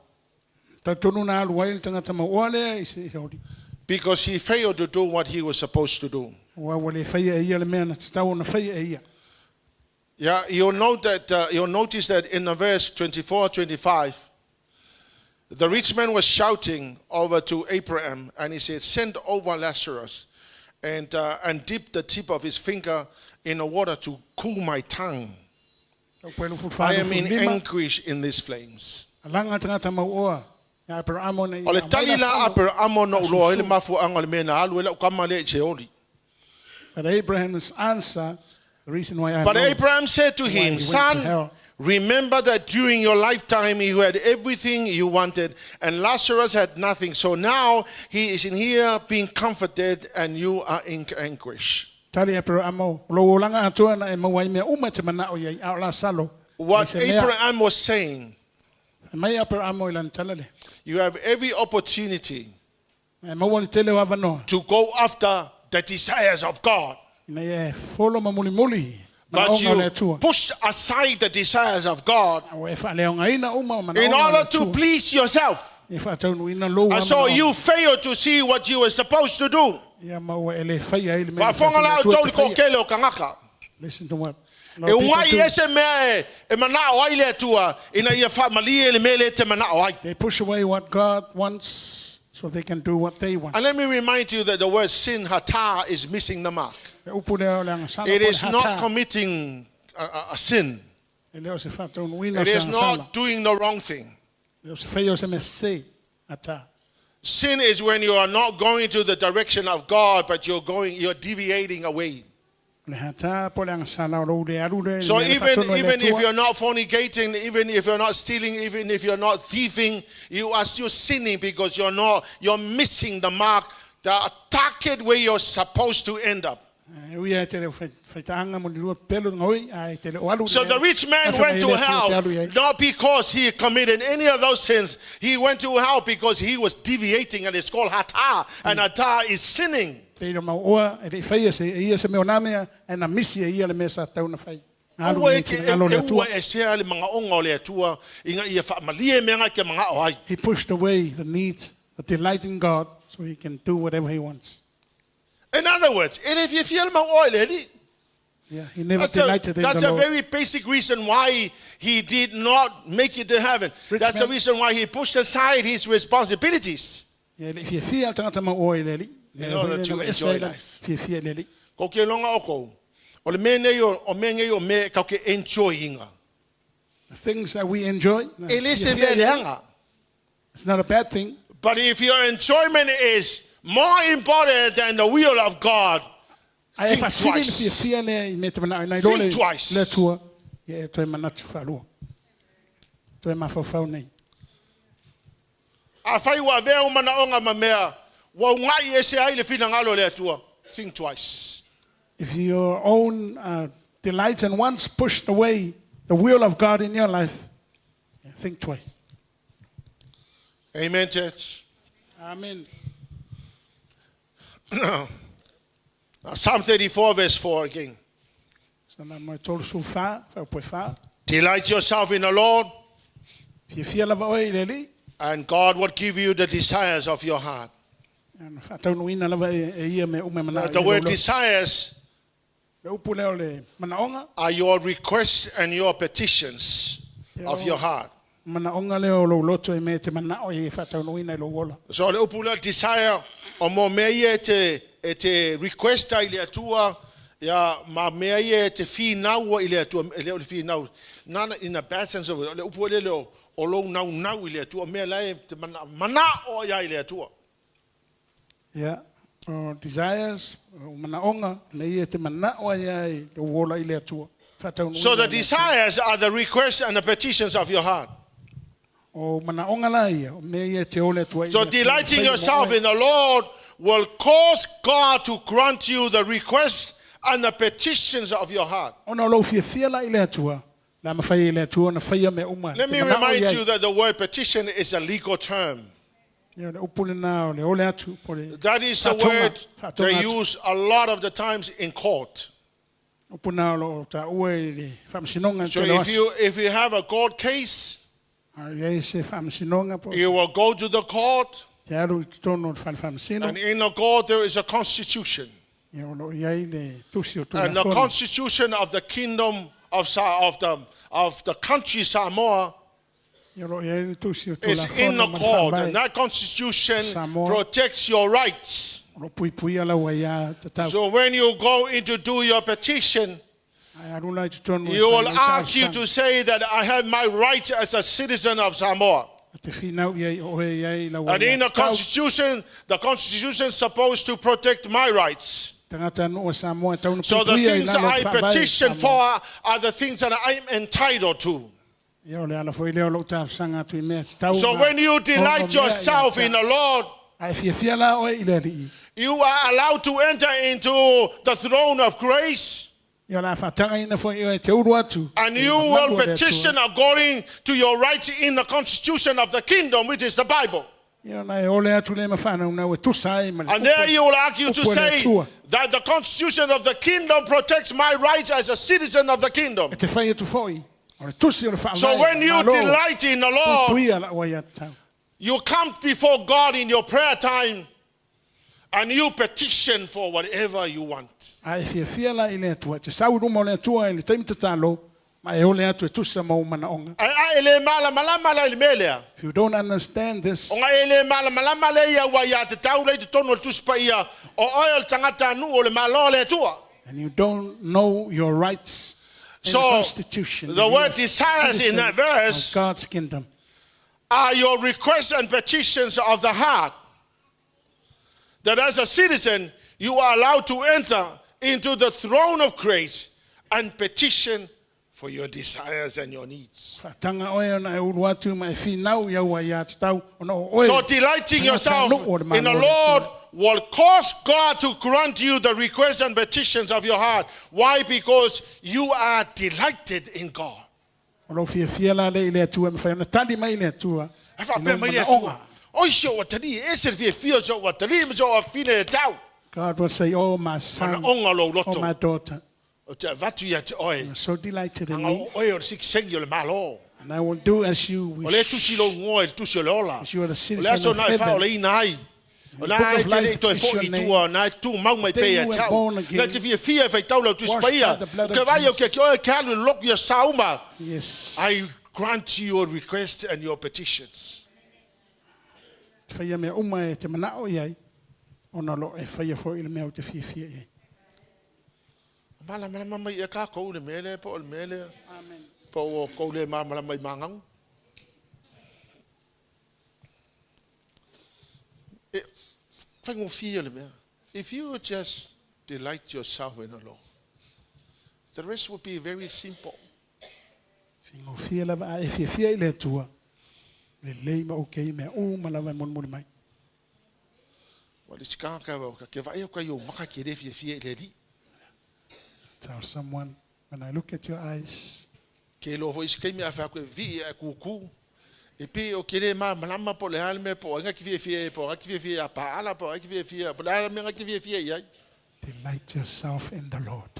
talitonu na alu ai le tagata mauoa lea i se oli. because he failed to do what he was supposed to do. Aua ua le faia e ia le mea na tatau ona faia e ia. Yeah, you'll note that you'll notice that in the verse 24, 25, the rich man was shouting over to Abraham, and he said, "Send over Lazarus, and dip the tip of his finger in the water to cool my tongue. Fuaiupu e I 24 am in 25, anguish in these flames." alaga tagata mauoa ia Aperaamo ina O ia le aumai tali la Lasalo Aperamo na uloa i le asusu. mafuaanga o le mea na alu e lau kama lea i Seoli. But Abraham's answer, the reason why I But know Abraham said to why he him, went to Son, hell. remember that during your lifetime you had everything you wanted, and Lazarus had nothing. So now he is in here being comforted, and you are in anguish. Tali Aperamo, o lou olaga atoa na e maua ai mea uma e te manao i ai, a o Lasalo, e What se mea. Abraham was saying, Fai mai Aperamo i lana tala lea. you have every opportunity E maua le tele o avanoa. to go after the desires of God. Ina ia e folo ma mulimuli. But manaoga o le you Atua. pushed aside the desires of God A ua e faaleaogaina uma o in manaoga o le order to Atua. please yourself. E faataunuuina lou And so lava manaoga. you fail to see what you were supposed to do. Ia ma ua e le faia ai le mea na Faafofoga fai la atu le outou i Atua le te faia. toatele o tagata. Listen to what a lot E of people ugai do. ese mea e, e manao ai le Atua ina ia faamalie le mea lea e te manao ai. They push away what God wants so they can do what they want. And let me remind you that the word sin, hata, is missing the mark. Le upu lea o le agasala It po o le is not hata. committing a sin. E le o se faataunuuina o It se is agasala. not doing the wrong thing. E le o se faia o se mea sese, hata. Sin is when you are not going to the direction of God, but you're going, you're deviating away. O le hata po o le agasala o lou le alu lea i le So mea le even, faatonu ai le even if Atua. you're not fornicating, even if you're not stealing, even if you're not thieving, you are still sinning because you're not, you're missing the mark, the target where you're supposed to end up. E ui lava e te le o faitaaga mo ni lua pelu gaoi, ae te le o alu i So le the rich man afe mai went le to Atua te hell alu i ai. not because he committed any of those sins. He went to hell because he was deviating, and it's called hata, and hata is sinning. Pei o mauoa, e le i faia se, e ia se mea o nā mea, ae na misi e ia le mea sa tatau ona fai. Na alu Aua nei e ke- finagalo o le e Atua. ua e sea le mangaonga o le Atua, ina ia faamalie mea ngai ke mangao ai. He pushed away the need, the delight in God, so he can do whatever he wants. In other words, e le fiafia le mauoa i le Alii. Yeah, he never That's, a, delighted in that's the a Lord. very basic reason why he did not make it to heaven. Rich That's the man. reason why he pushed aside his responsibilities. Ia, e le i fiafia le tagata mauoa i le Alii. In order to enjoy life. Fiafia i le Alii. Ko ke longa o kou. O le mea nei o, o mea nei o mea kau ke enjoyinga. The things that we enjoy, E le se fiafia mea i le Alii. leanga. It's not a bad thing. But if your enjoyment is more important than the will of God, Ae think faasili le twice. fiafia lea i mea te manao ai nai lo Think le, twice. le Atua. Ia e toe manatu faalua. Toe mafaufau nei. Afai ua avea ou manaoga ma mea ua uga'i ese ai le finagalo o le Atua. Think twice. If your own delights and wants pushed away the will of God in your life, yeah, think twice. Amen, church. Amen. Psalm 34, verse 4 again. Salamo e 34, faaupu e fa. Delight yourself in the Lord, Fiafia lava oe i le Alii, and God will give you the desires of your heart. Ona faataunuuina lava e, e ia mea uma e manao The i word lou loto. desires Le upu lea o le manaoga, are your requests and your petitions of your heart. manaoga lea o lou loto i mea e te manao ai e faataunuuina i lou ola. So le upu lea desire o mo mea ia e te, e te requesta i le Atua, ia ma mea ia e te finaua i le Atua, e le o le finau, nana in a bad sense of it, le upu lea le o, o lou naunau i le Atua, mea la e te mana, manao ia i le Atua. Ia, o desires, o manaoga, mea ia e te manao ai ai i lou ola i le Atua. Faataunuuina So the e le Atua. desires are the requests and the petitions of your heart. O manaoga la ia, o mea ia e te ole atu ai i So le Atua, delighting fai mo yourself oe. in the Lord will cause God to grant you the requests and the petitions of your heart. Ona o lou fiafia la i le Atua, le a mafai e le Atua ona faia mea uma. Let Te me manao remind i ai. you that the word petition is a legal term. Ia, o le upu lena o le ole atu, po o le That is the faatoga, word faatoga they atu. use a lot of the times in court. Upu na o loo taua i le faamasinoga i le So tele o if aso. you if you have a court case, A i ai se faamasinoga po o you will go to the court, te alu i totonu o le fale faamasino. and in the court there is a constitution. Ia, o loo i ai le tusi o And the Tulafono. constitution of the kingdom of Sa- of the of the country Samoa Ia, o loo i ai le tusi o is in Tulafono the ma le court, faavae. and that constitution Samoa. protects your rights. O loo puipuia lau aiā tatau. So when you go in to do your petition, Ae alu la i totonu e you fai will ai argue talosaga. to say that I have my rights as a citizen of Samoa. A te finau i ai o oe i ai lau And aiā in the tatau. constitution, the constitution is supposed to protect my rights. Tagata nuu o Samoa e tau ona So the puipuia i things lalo o le I faavae petition Samoa. for are the things that I'm entitled to. Ia, o le ala foi lea o lou talosaga atu i mea tatau So ma when you ono delight mea ia yourself in te the Lord, Ae fiafia la oe i le Alii. you are allowed to enter into the throne of grace Ia o le a faatagaina foi i oe e te ulu atu. and i you le mamalu will o le Atua. petition according to your rights in the constitution of the kingdom, which is the Bible. Ia ona e ole atu lea ma faanaunau e tusa ai ma le And there you will argue to upu a le say Atua. that the constitution of the kingdom protects my rights as a citizen of the kingdom. E te fai atu foi, o le tusi o le faavae So o le when you Malo, delight in the Lord, puipuia la'u aiatatau. you come before God in your prayer time and you petition for whatever you want. A e fiafia la i le Atua, e te sau i luma o le Atua i le taimi tatalo, ma e ole atu e tusa ma ou manaoga. A a e le malamalama la i le mea lea. If you don't understand this, Ona e le malamalama le ia ua ia te tau lei totonu o le Tusi Paia, o oe o le tagatanuu o le Malo o le Atua. and you don't know your rights in So, the Constitution, the that you word are desires in citizen that verse of God's kingdom, are your requests and petitions of the heart. That as a citizen, you are allowed to enter into the throne of grace and petition for your desires and your needs. Faataga oe ona e ulu atu ma e finau i au aiatatau ona o oe So delighting tagata yourself nuu o le in the Malo o le Lord Atua. will cause God to grant you the requests and petitions of your heart. Why? Because you are delighted in God. O lou fiafia la lea i le Atua e mafai ona tali mai le Atua E i faapea lou mai le manaoga. Atua, Oi si ou atalii, e ese le fiafia o si ou atalii ma si ou afine e tau. God will say, Oh, my son, Manaoga lou oh, loto, my daughter, ou te avatu ia te oe. you are so delighted in Aga me, o oe o le sikisengi o le Malo. and I will do as you O lea wish. tusi lou igoa i le tusi o le ola. As you are the O le citizen aso of na e heaven. faaolaina ai. O The na book e of te le life toe is foi your i name. tua, na e tumau mai The day pea you ia were te au. born again, Na te fiafia e faitau lau Tusi washed by Paia. the blood O ke of vai au Jesus. ke ke oe ke alu i le loku ia sauma. Yes. I grant you your request and your petitions. Te faia mea uma e te manao i ai, ona o loo e faia foi i le mea ou te fiafia i ai. Malamalama mai e kākou le mea lea po o le mea lea. Amen. Po o kou le malamalama i magagu. E, faigofie le mea. If you just delight yourself in the Lord, the rest will be very simple. Faigofie lava a e fiafia i le Atua, lelei ma okay mea uma lava e mulimuli mai. Ua le isi tagata ka ke vaai au ka i ou maka ke le fiafia i le Alii. Tell someone, when I look at your eyes, Ke iloa foi isi taimi a fai atu e vii ae kukū. E pei o ke le malamalama po o le a le mea po o ai na te fiafia ai, po o ai na te fiafia ia Paala, po o ai na te fiafia, po o le a le mea na te fiafia i ai. Delight yourself in the Lord.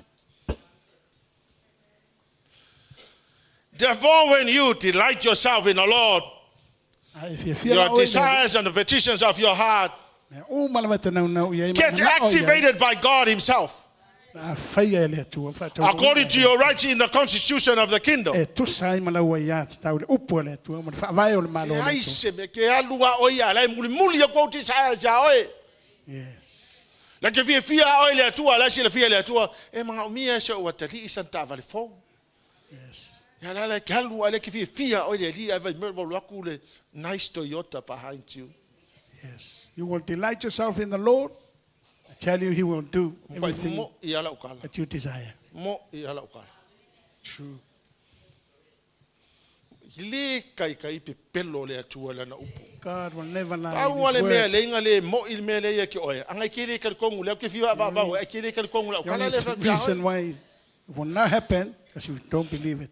Therefore, when you delight yourself in the Lord, A e fiafia la your oe le desires and the petitions of your heart mea uma lava e te naunau i ai ma gets manao i ai. activated by God Himself. A faia e le Atua, faataunuuina According to e le your rights in the constitution of the kingdom. E tusa ai ma lau aiatatau i le upu a le Atua ma le faavae o le Malo o le Leai Atua. se mea, ke alu a oe ia, la e mulimuli aku au desires ia oe. Yes. La ke fiafia a oe le Atua, la e silafia le Atua, e manaomia e si ou atalii sana taavale fou. Yes. Ia la la ke alu a le ke fiafia a oe le Alii, ae fai mai ua alu atu le nice Toyota behind you. Yes. You will delight yourself in the Lord. I tell you, He will do Pai everything mo i ala ukala. that you desire. Mo i ala ukala. True. I le kaikai pepelo le Atua i lana upu. God will never lie in Pau a His le mea word. le inga le mo i le mea le ia ki oe. Anga i ke le kalikongu le au ke fiwa va va e ke le kalikongu le au The kala only le fa kia oe. reason why it will not happen because you don't believe it.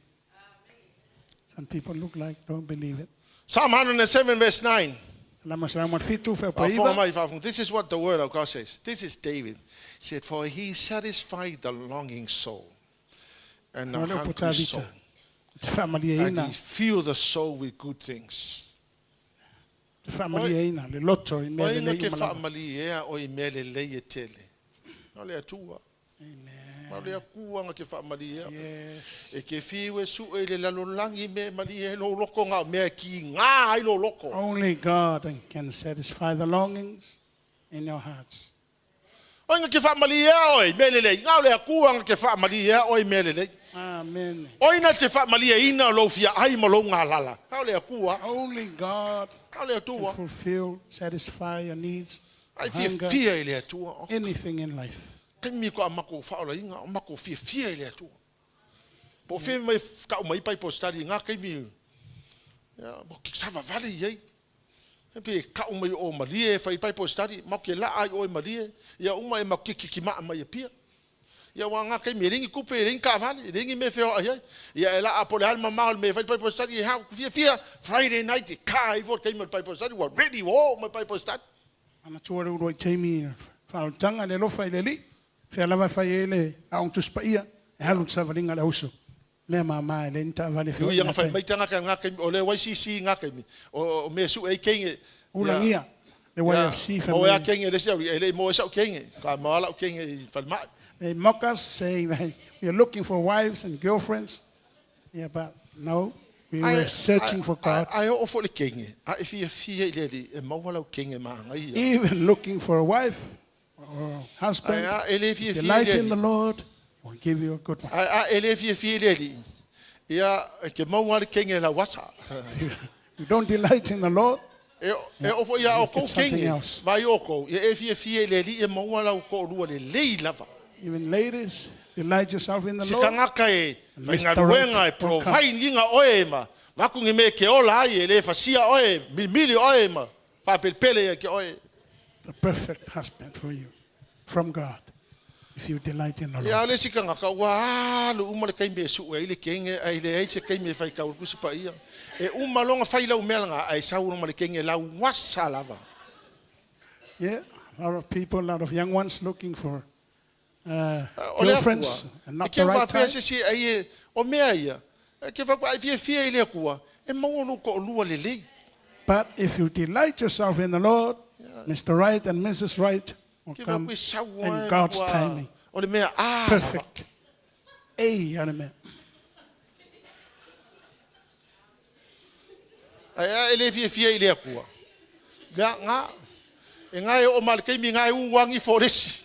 Some people look like don't believe it. Psalm 107 verse 9. Lama Salama fitu Faafofoga faiva. mai, faafofoga. This is what the word of God says. This is David. He said, For he satisfied the longing soul and the O le upu hungry Tavita. soul. Te And faamalieina, he filled the soul with good things. te faamalieina le loto i mea O ai na lelei ke uma lava. faamaliea oe i mea lelei e tele. Na o le Atua. Amen. Na o le Akua na ke faamaliea. Yes. E ke fiu e sue i le lalolagi me malie ai lou loko nga o mea e kiga ai lou loko. Only God can satisfy the longings in your hearts. O ai na ke faamaliea oe i mea lelei. Nga o le Akua na ke faamaliea oe i mea lelei. Amen. O ai na te faamalieina lou fiaai ma lou galala. Nga o le Akua. Only God Nga o le can Atua. fulfill, satisfy your needs, Ai hunger, fiafia i le Atua. anything in life. Taimi ko a makou faaolaina, o makou fiafia i le Atua. Po o fea mai tau mai Bible study i ngā taimi, ia, mo ke savavale i ai. E pe kau mai o malie e whai Bible study, mau ke laa i o e malie, ia uma e mau ke kikimaa mai e pia. Ia aua o na taimi e leai ni tupe, e leai ni taavale, e leai ni mea e feoai ai. Ia e laa po o le a le mamao o le mea e fai le Bible study, e ha, fiafia, Friday night e ka ifo le taimi o le Bible study, ua ready, ua oo mai Bible study. Manatua le uluai taimi o le faaolataga i le alofa i le Alii, fea lava e fai ai le Aoga Tusi Paia, e alu le savaliga a le auso. Mea mama e leai ni taavale e Ui feoai ia na fai gata ai. mai tagata i lena taimi, o le YCC i na taimi, o mea e sue ai teine, ia, Ulagia le ia, YFC fai maua ai mai. teine e le isi auli, e le i maua ai sau teine, faatoa maua lava lau teine i falemai. They mock us saying that we are looking for wives and girlfriends. Yeah, but no, we Ae, were searching for God. ae oo foi le teine, a e fiafia i le Alii e maua lau teine manaia. Even looking for a wife or husband, Ae a e le fiafia i delight le in the Alii. Lord, He will give you a good one. Ae a e le fiafia i le Alii, ia, e te maua lava le teine i lau asa. You don't delight in the Lord, E, e oo foi ia you outou get something teine, else. vai outou, ia e fiafia i le Alii e maua lau toalua lelei lava. Even ladies, delight yourself in the Se Lord. tagata e Mr. faigaluega Right e will come. provide ina oe ma vaku ni mea e ke ola ai, e le fasia oe, milimili oe ma faapelepele ia ke oe. The perfect husband for you from God if you delight in the Ia Lord. le isi tagata ua alu uma le taimi e sue ai le kenge ae leai se taimi e faitau ai le Tusi Paia. E uma loa ona fai lau mea lena ae sau loa ma le kenge lauasa lava. Yeah, a lot of people, a lot of young ones looking for O le Atua, girlfriends and e not ke the right faapea time. se isi ai e, o mea ia, e ke faapea ai fiafia i le Atua, e maua lou toalua lelei. But if you delight yourself in the Lord, Mr. Right and Mrs. Right will Ke come faapea e sau in ai God's ua, timing. o le mea a lava. Perfect. Ei, amen. Ae a e le fiafia i le Atua. Mea nga, e nga e oo ma le taimi nga e u agi ifo le isi.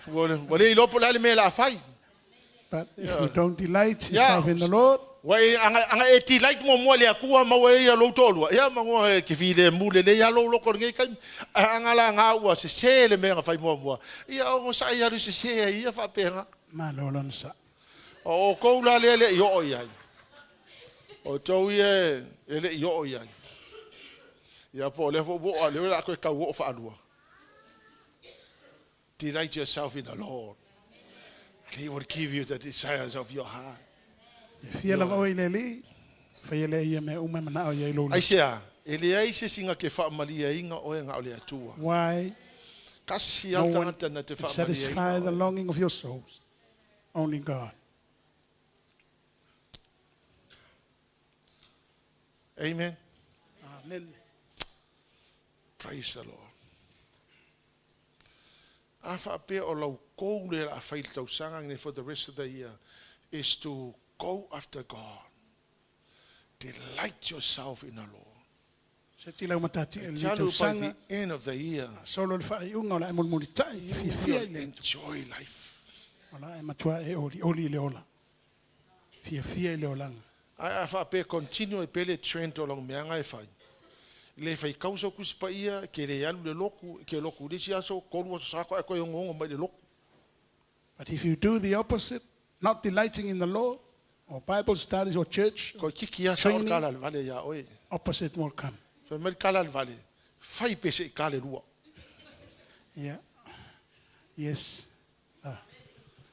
Ua ua le iloa po o le a le mea o le a fai. But if you don't delight Ia, yourself in the Lord, ua e, aga, aga e delight muamua i le Atua maua ai ia lou toalua, ia magoa e te filemu lelei lava lou loko i lenei taimi. Ae aga la nga ua sese le mea na fai muamua, ia onosai alu sese ai ia faapena. malo lona sa. O outou la lea e le i oo i ai. O outou ia e le i oo i ai. Ia po o lea foi ua oo, a o lea o le a toe tau oo faalua. Delight yourself in the Lord, and He will give you the desires of your heart. E fia lava oe i le Alii, faia lea ia mea uma e manao i ai lou loto. Aisea, e leai se isi na te faamaliaina oe na o le Atua. Why Kasi no lava one tagata na te can satisfy faamaliaina the oe. longing of your souls? Only God. Amen. Amen. Praise the Lord. A faapea o lau goal lea o le a fai i le tausaga lenei for the rest of the year is to go after God. Delight yourself in the Lord. Se tila ua matatia i lenei Tell you by tausaga, the end of the year, solo le faaiuga o le a e mulimulitai i te you fiafia will i le enjoy life. O la e matua e olioli i le ola. Fiafia i le olaga. Ae a faapea continue ai pea le trend o lau meaga e fai, le faitau sau Tusi Paia, ke le alu i le lotu, ke lotu i le isi aso, tolu aso sa koe koe onoono mai le lotu. But if you do the opposite, not delighting in the Lord, or Bible studies or church Koe kiki lava sao le training, kala a le vale iā oe. opposite will come. Fai mai le kala a le vale, fai pe se i kale lua. Yeah. Yes.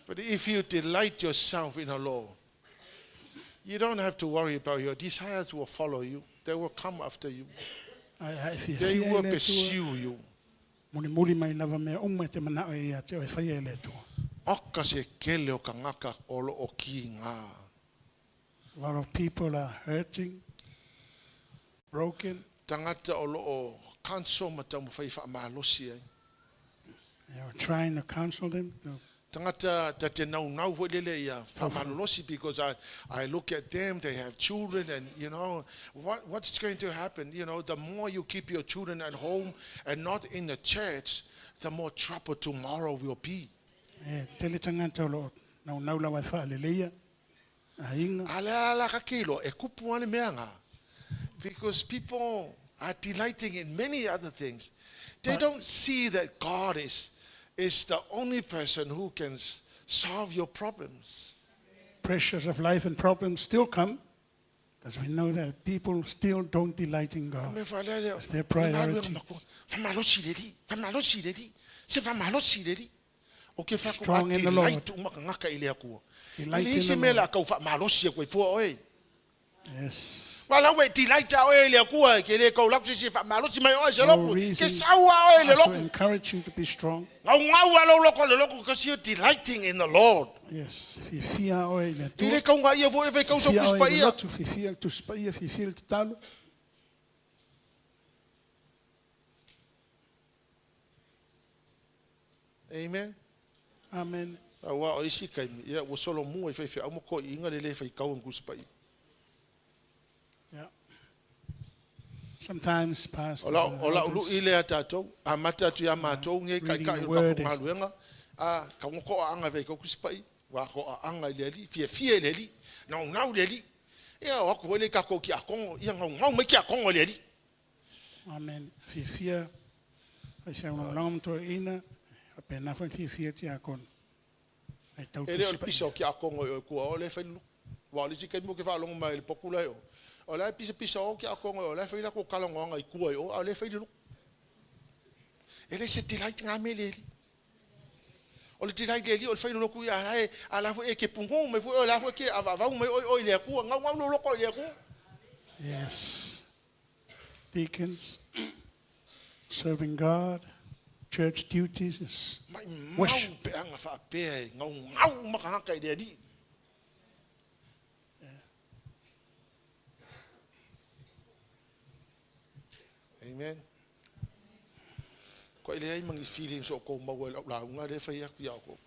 But if you delight yourself in the Lord, you don't have to worry about your desires will follow you. They will come after you. Ai ai They fiafia i will le Atua. pursue you. Mulimuli mai lava mea uma e te manao ai ia te oe faia e le Atua. Oka se kele o kangaka o lo o ki ngā. A lot of people are hurting, broken. Tangata o lo o counsel ma taumafai faamalosi ai. They are trying to counsel them to Tangata ta te naunau foi lele ia faamalolosi because I, I look at them, they have children and you know, what, what's going to happen? You know, the more you keep your children at home and not in the church, the more trouble tomorrow will be. E tele tagata o lo o naunau lava e faaleleia aiga. A le a la ka kilo, e kupu ane mea ngā. Because people are delighting in many other things. They don't see that God is, is the only person who can solve your problems. Pressures of life and problems still come because we know that people still don't delight in God. Me fa le le. It's their priority. Fa malosi le li, fa malosi le li, se fa malosi le li. O ke whaku Strong a in the Lord. delight uma kangaka i le Atua. E Delight leai in se the mea Lord. le a kau faamalosi aku ai fua oe. Yes. Wa la ua e delight a oe i le Atua, ke le kau laku se isi e faamalosi mai oe se No loku. Ke reason sau a oe i le us to loku. encourage you to be strong. Ngaungau a lou loko i le loku because you're delighting in the Lord. Yes. Fiafia oe i le I Atua. le kaunga ia foi e fai kau sau Fiafia Tusi oe i le Paia. lotu, fiafia i le Tusi Paia, fiafia i le tatalo. Amen. Amen. Aua o isi kaimi, ia ua solomua i faifeau ma toeaiina le le faitau i le Tusi Paia. Yeah. Sometimes pastors O lau, and o lau elders, lu'i lea tātou, amata atu iā mātou nei reading taitai the o le word tatou is- galuega, a tago toaaga e faitau Tusi Paia, ua toaaga i le Alii, fiafia i le Alii, naunau i le Alii. Ia o atu foi lea i tatou tiakono, ia naunau mai tiakono i le Alii. Amen. Fiafia, faifeau lagolago ma toeaiina, faapena foi le fiafia tiakono. Faitau E le o Tusi le Paia. pisa o tiakono i oe kua o lea e fai le luku. Aua o le isi taimi ou te faalogo mai i le potu la i o, o la e pisapisa o tiakono i o, o la e fai latou talanoaga i tua i o, a o lea e fai le luku. E le se delight na mea i le Alii. O le delight i le Alii o le fai o le lotu ia a la e, a la foi e te pugou mai foi oe, o la foi e te avaavau mai oe oe i le Atua, gaugau lou loto i le Atua. Yes. Deacons, serving God, church duties is Maimau worship. peaga faapea e gaugau uma tagata i le Alii. Amen. Koa i leai ma ni feelings o kou maua i lau lauga lea e fai atu ia outou.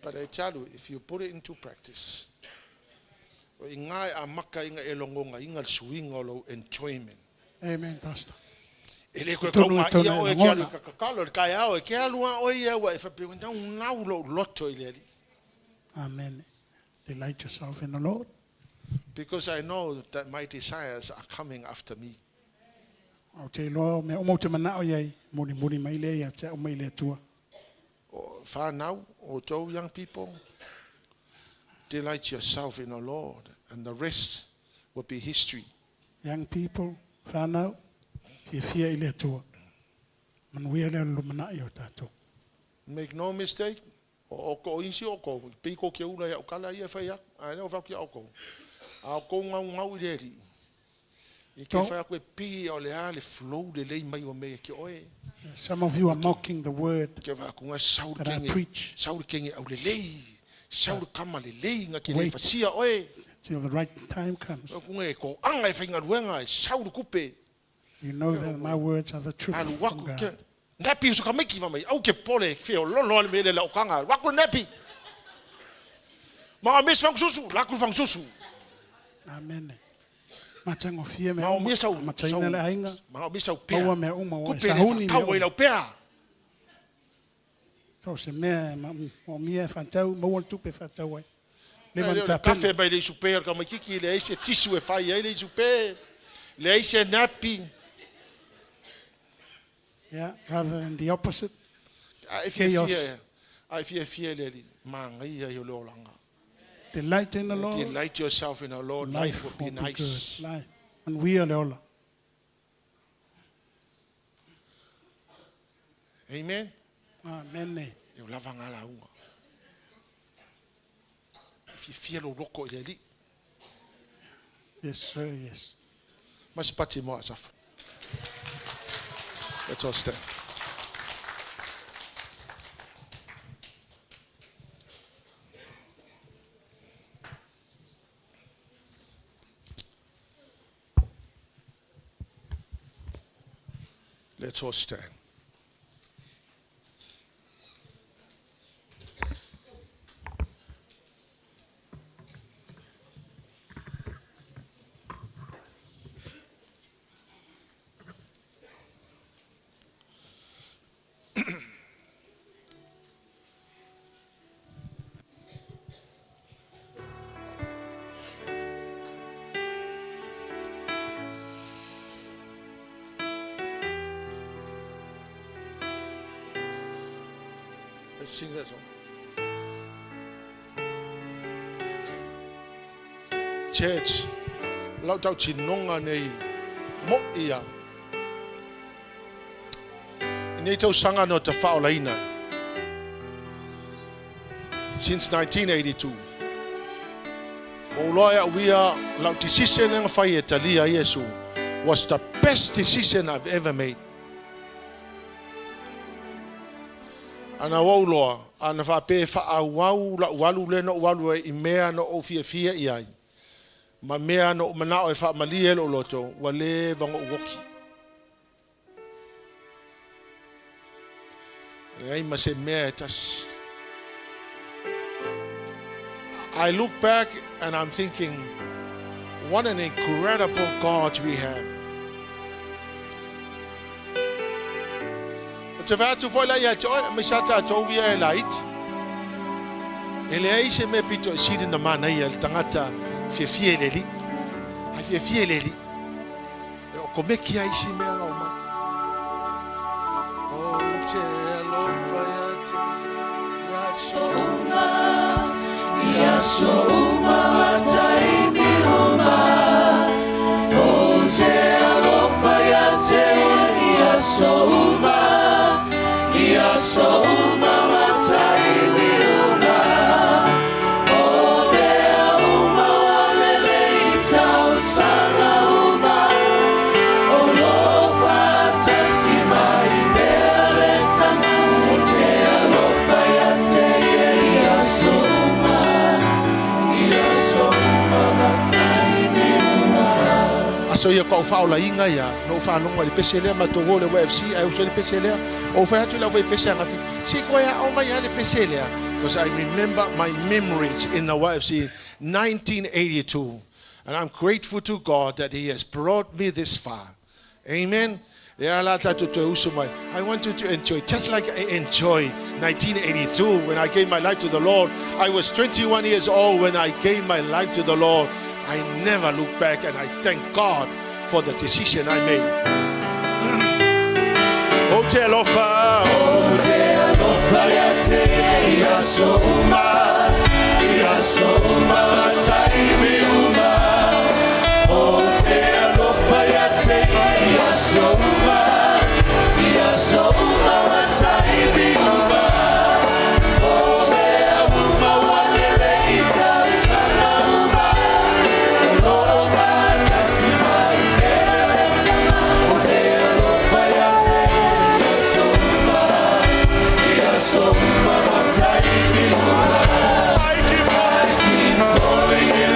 But I tell you, if you put it into practice, o i ina e amata ai ona e logonaina le suiga o lou enjoyment. Amen, Pastor. E le koe Tonu kauga i tona ia oe e ke alu lagona. i kakakalo i le taeao, e ke alu a oe ia ua e faapea, naunau lou loto i le Alii. Amen. Delight yourself in the Lord. Because I know that my desires are coming after me. Ou te iloa o mea uma ou te manao i ai, mulimuli mai lea ia te au mai le Atua. O whanau, o tou young people, delight yourself in the Lord and the rest will be history. Young people, whanau, fiafia i le Atua. Manuia lea o le lumanai o tatou. Make no mistake, o o isi o kou, pei ko ke ula ia'u kala ia e fai aku, a lea o fai atu ia outou. A o kou gaugau i le Alii, i ke fai aku e pei o le a le flow lelei mai o mea ia ki oe. Some of you are mocking the word Ke fai aku nga sau le that I kenge, preach. sau le kenge au lelei, sau le kama lelei nga ke le Wait fasia oe. till the right time comes. Aku nga e ko anga e faigaluega e sau le kupe. You know that my words are the truth Alu from aku God. ke napi usu kamaiki fa mai au ke pole fe o lolo ale mele la okanga. Alu aku napi. Ma mis fang susu, la ku fang susu. Amen. Matagofie mea Ma o uma, mia sau mataina le aiga, ma o mia sau pea. maua mea uma, ua e Kupe le sahuni mea whakatau ai uma. lau pea. So se mea e moomia e faatau, maua le tupe e faatau ai. Leva Ai na lea o le tapena. kafe mai le isupe o le kamaikiki, leai se tisu e fai ai le isupe, leai se napi. Yeah, rather than the opposite. A e Chaos. fiafia, a e fiafia le Alii, manaia ia o le olaga. Delight in the Lord. Delight yourself in the Lord, life Life will be will be nice. good. Life. Manuia le ola. Amen. Amene. E o lava ngā lauga. E fiafia lou loko i le Alii. Yes, sir, yes. Ma se pati mo Asafa. Let's all stand. Let's all stand. Let's sing that song. Church, lau tautinoga nei mo'i ia. I nei tausaga na tafaaolaina. Since 1982. Ua ou iloa e au ia, lau decision lea na fai e talia ai Iesu was the best decision I've ever made. Ana ua ou iloa, ana faapea e faaauau lau alu lea na ou alu ai i mea na ou fiafia i ai, ma mea na ou manao e faamalie ai lou loto, ua leva ona ou oki. E leai ma se mea e tasi. I look back and I'm thinking, what an incredible God we have. Ou te fai atu foi la ia te oe, aemaise lava tatou ia e laiti. E leai se mea pito i sili ona manaia le tagata fiafia i le Alii. Ae fiafia i le Alii. E okomeki lava isi mea na omai. Ou te alofa ia te ia so uma, ia so uma ma taimi uma. Ou te alofa ia te ia so uma, ia so uma ma taimi uma. O mea uma ua lelei i tausaga uma, o lo o faatasi mai pea le Tama. Ou te alofa ia te ia i aso uma, i aso uma ma taimi uma. Aso ia kau faaolaina ia, na ou faalogo i le pese lea, matou o i le YFC ae uso ai le pese lea. Ou fai atu i le aufaipese ananafi, se i toe aao mai lava le pese lea. Because I remember my memories in the YFC 1982. And I'm grateful to God that He has brought me this far. Amen. Lea la tatou toe usu mai. I want you to enjoy, just like I enjoyed 1982 when I gave my life to the Lord. I was 21 years old when I gave my life to the Lord. I never look back and I thank God for the decision I made. Ou te alofa, Ou te alofa ia te ia i aso uma, i aso uma ma taimi uma. Ou te alofa ia te ia i aso uma, i aso uma ma taimi uma. O mea uma ua lelei i tausaga uma, o lo o faatasi mai pea le Tama. Ou te alofa ia te ia i aso uma, i aso uma ma taimi uma. I keep calling. Keep calling.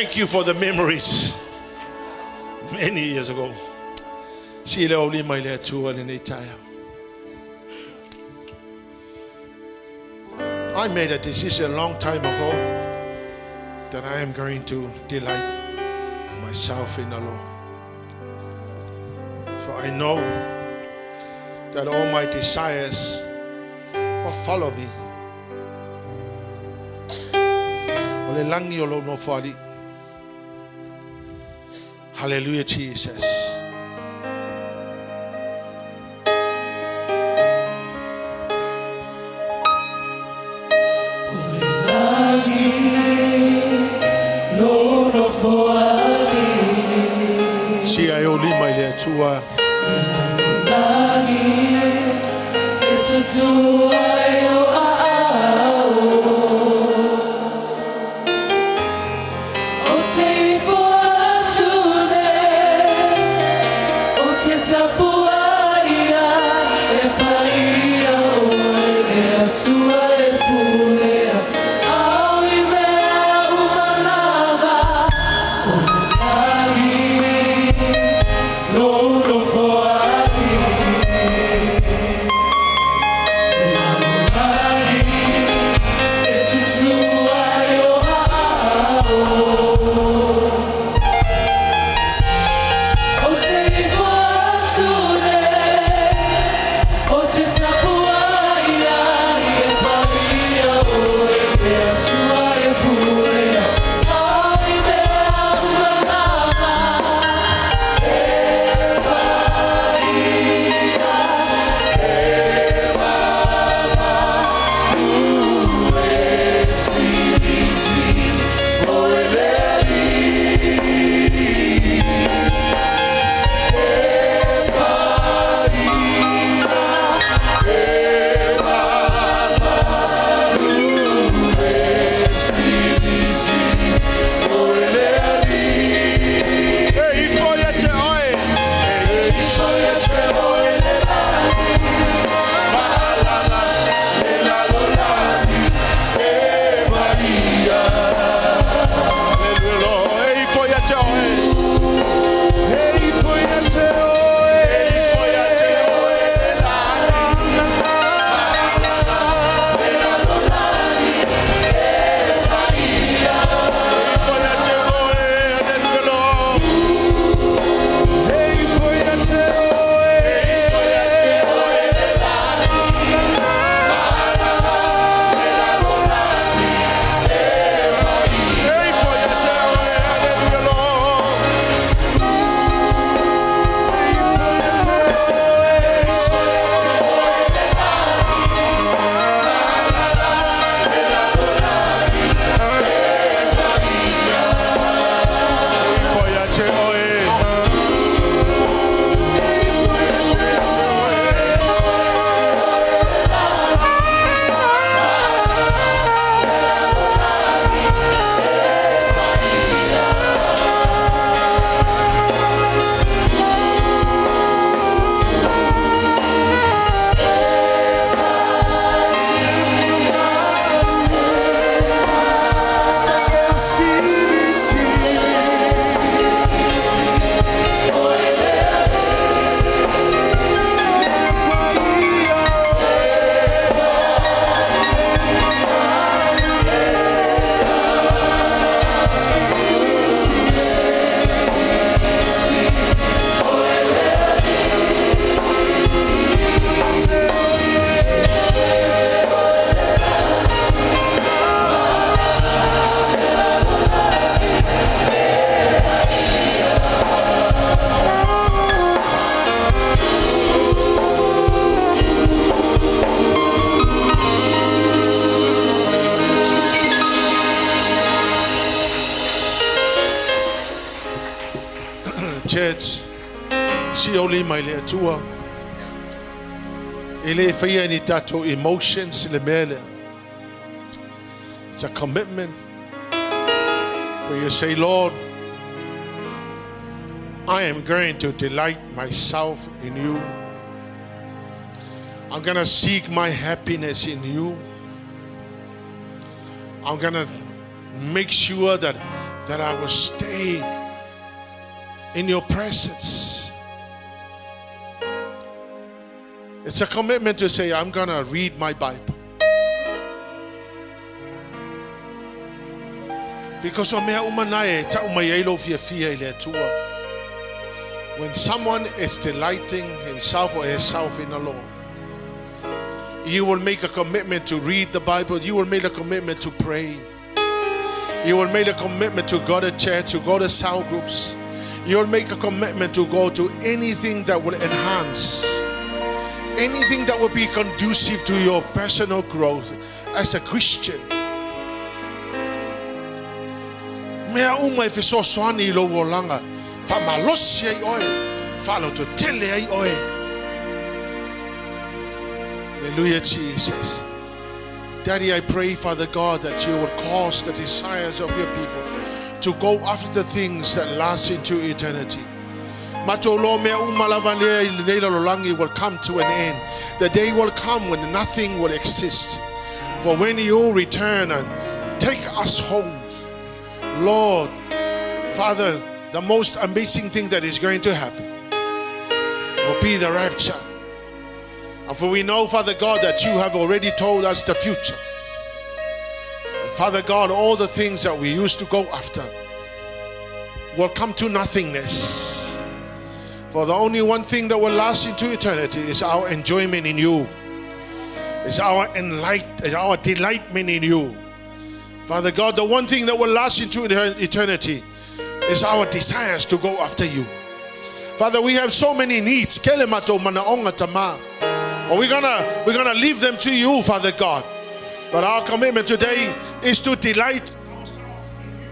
Thank you for the memories many years ago. Sii le aulima i le Atua lenei taeao. I made a decision a long time ago that I am going to delight myself in the Lord. For I know that all my desires will follow me. O le lagi o lou nofoalii. Hallelujah, Jesus. Sia e o lima i le Atua. Church, sii ou lima i le Atua. E le faia ni tatou emotions le mea lea. It's a commitment where you say, Lord, I am going to delight myself in you. I'm going to seek my happiness in you. I'm going to make sure that That I will stay in your presence. It's a commitment to say, I'm going to read my Bible. Because o mea uma na e tau mai ai lou fiafia i le Atua. When someone is delighting himself or herself in the Lord, you will make a commitment to read the Bible. You will make a commitment to pray. You will make a commitment to go to church, to go to cell groups. You will make a commitment to go to anything that will enhance, anything that will be conducive to your personal growth as a Christian. Mea uma e fesoasoani i lou olaga, faamalosi ai oe, faalototele ai oe. Hallelujah, Jesus. Daddy, I pray, Father God, that you would cause the desires of your people to go after the things that last into eternity. Matou iloa mea uma lava lea i lenei lalolagi will come to an end. The day will come when nothing will exist. For when you return and take us home, Lord, Father, the most amazing thing that is going to happen will be the rapture. And for we know, Father God, that you have already told us the future. And Father God, all the things that we used to go after will come to nothingness. For the only one thing that will last into eternity is our enjoyment in you, is our enlight, is our delightment in you. Father God, the one thing that will last into eternity is our desires to go after you. Father, we have so many needs. Kele matou manaoga tama. But we're gonna leave them to you, Father God. But our commitment today is to delight ourselves in you.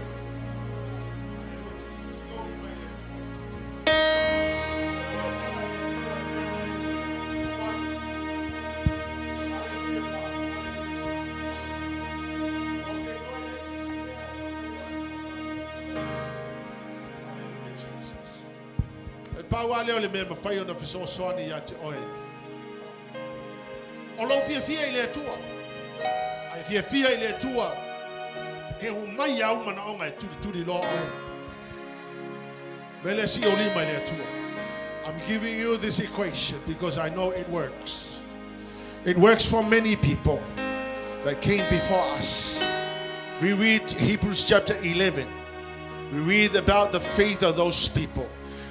E pau lava lea o le mea e mafai ona fesoasoani ia te oe. O lou fiafia i le Atua. A e fiafia i le Atua, e omai au manaoga e tulituli loa oe. Mele si o lima i le Atua. I'm giving you this equation because I know it works. It works for many people that came before us. We read Hebrews chapter 11. We read about the faith of those people.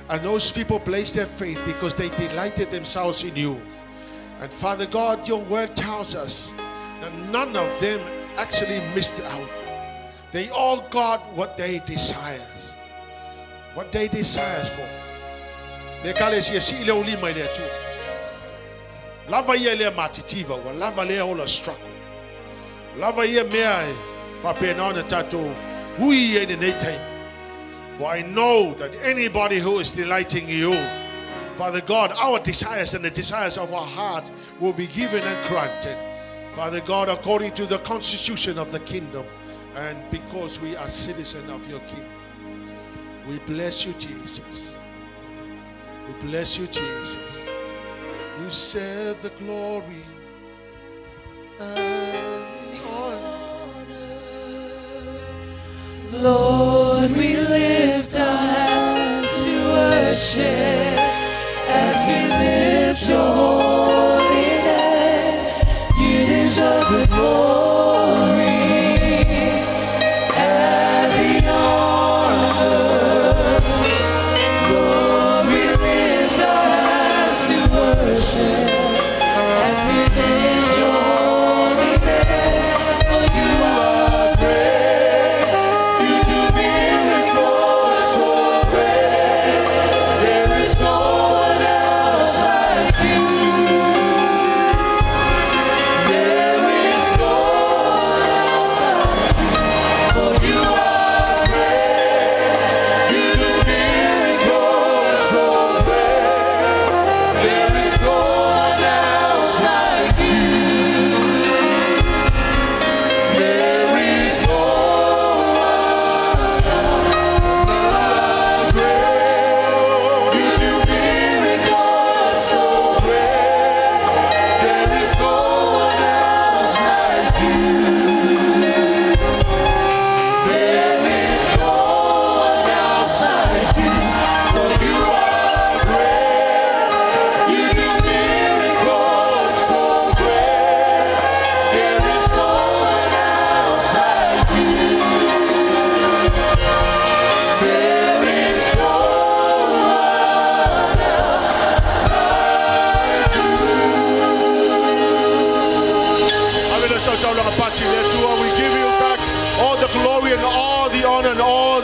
And those people placed their faith because they delighted themselves in you. And Father God, your word tells us that none of them actually missed out. They all got what they desired. What they desired for. Le kale sia si le o lima i le Atua. Lava ia lea matitiva, ua lava lea ola struggle. Lava ia mea e faapena ona tatou ui ai lenei taimi. For I know that anybody who is delighting you, Father God, our desires and the desires of our heart will be given and granted. Father God, according to the constitution of the kingdom, and because we are citizens of your kingdom. We bless you, Jesus. We bless you, Jesus. You deserve the glory and the honor. Lord, we lift our hands to worship as we lift your holy name. You deserve the glory and the honor. Lord, we lift our hands to worship as we lift your holy name. For you are great. You do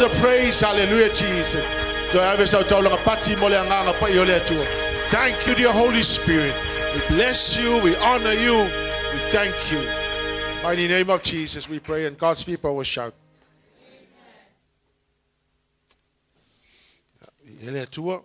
the praise. Hallelujah, Jesus. Toe ave sau taulaga pati mo le agaga paia o le Atua. Thank you, dear Holy Spirit. We bless you. We honor you. We thank you. Mighty name of Jesus, we pray, and God's people will shout. E le Atua.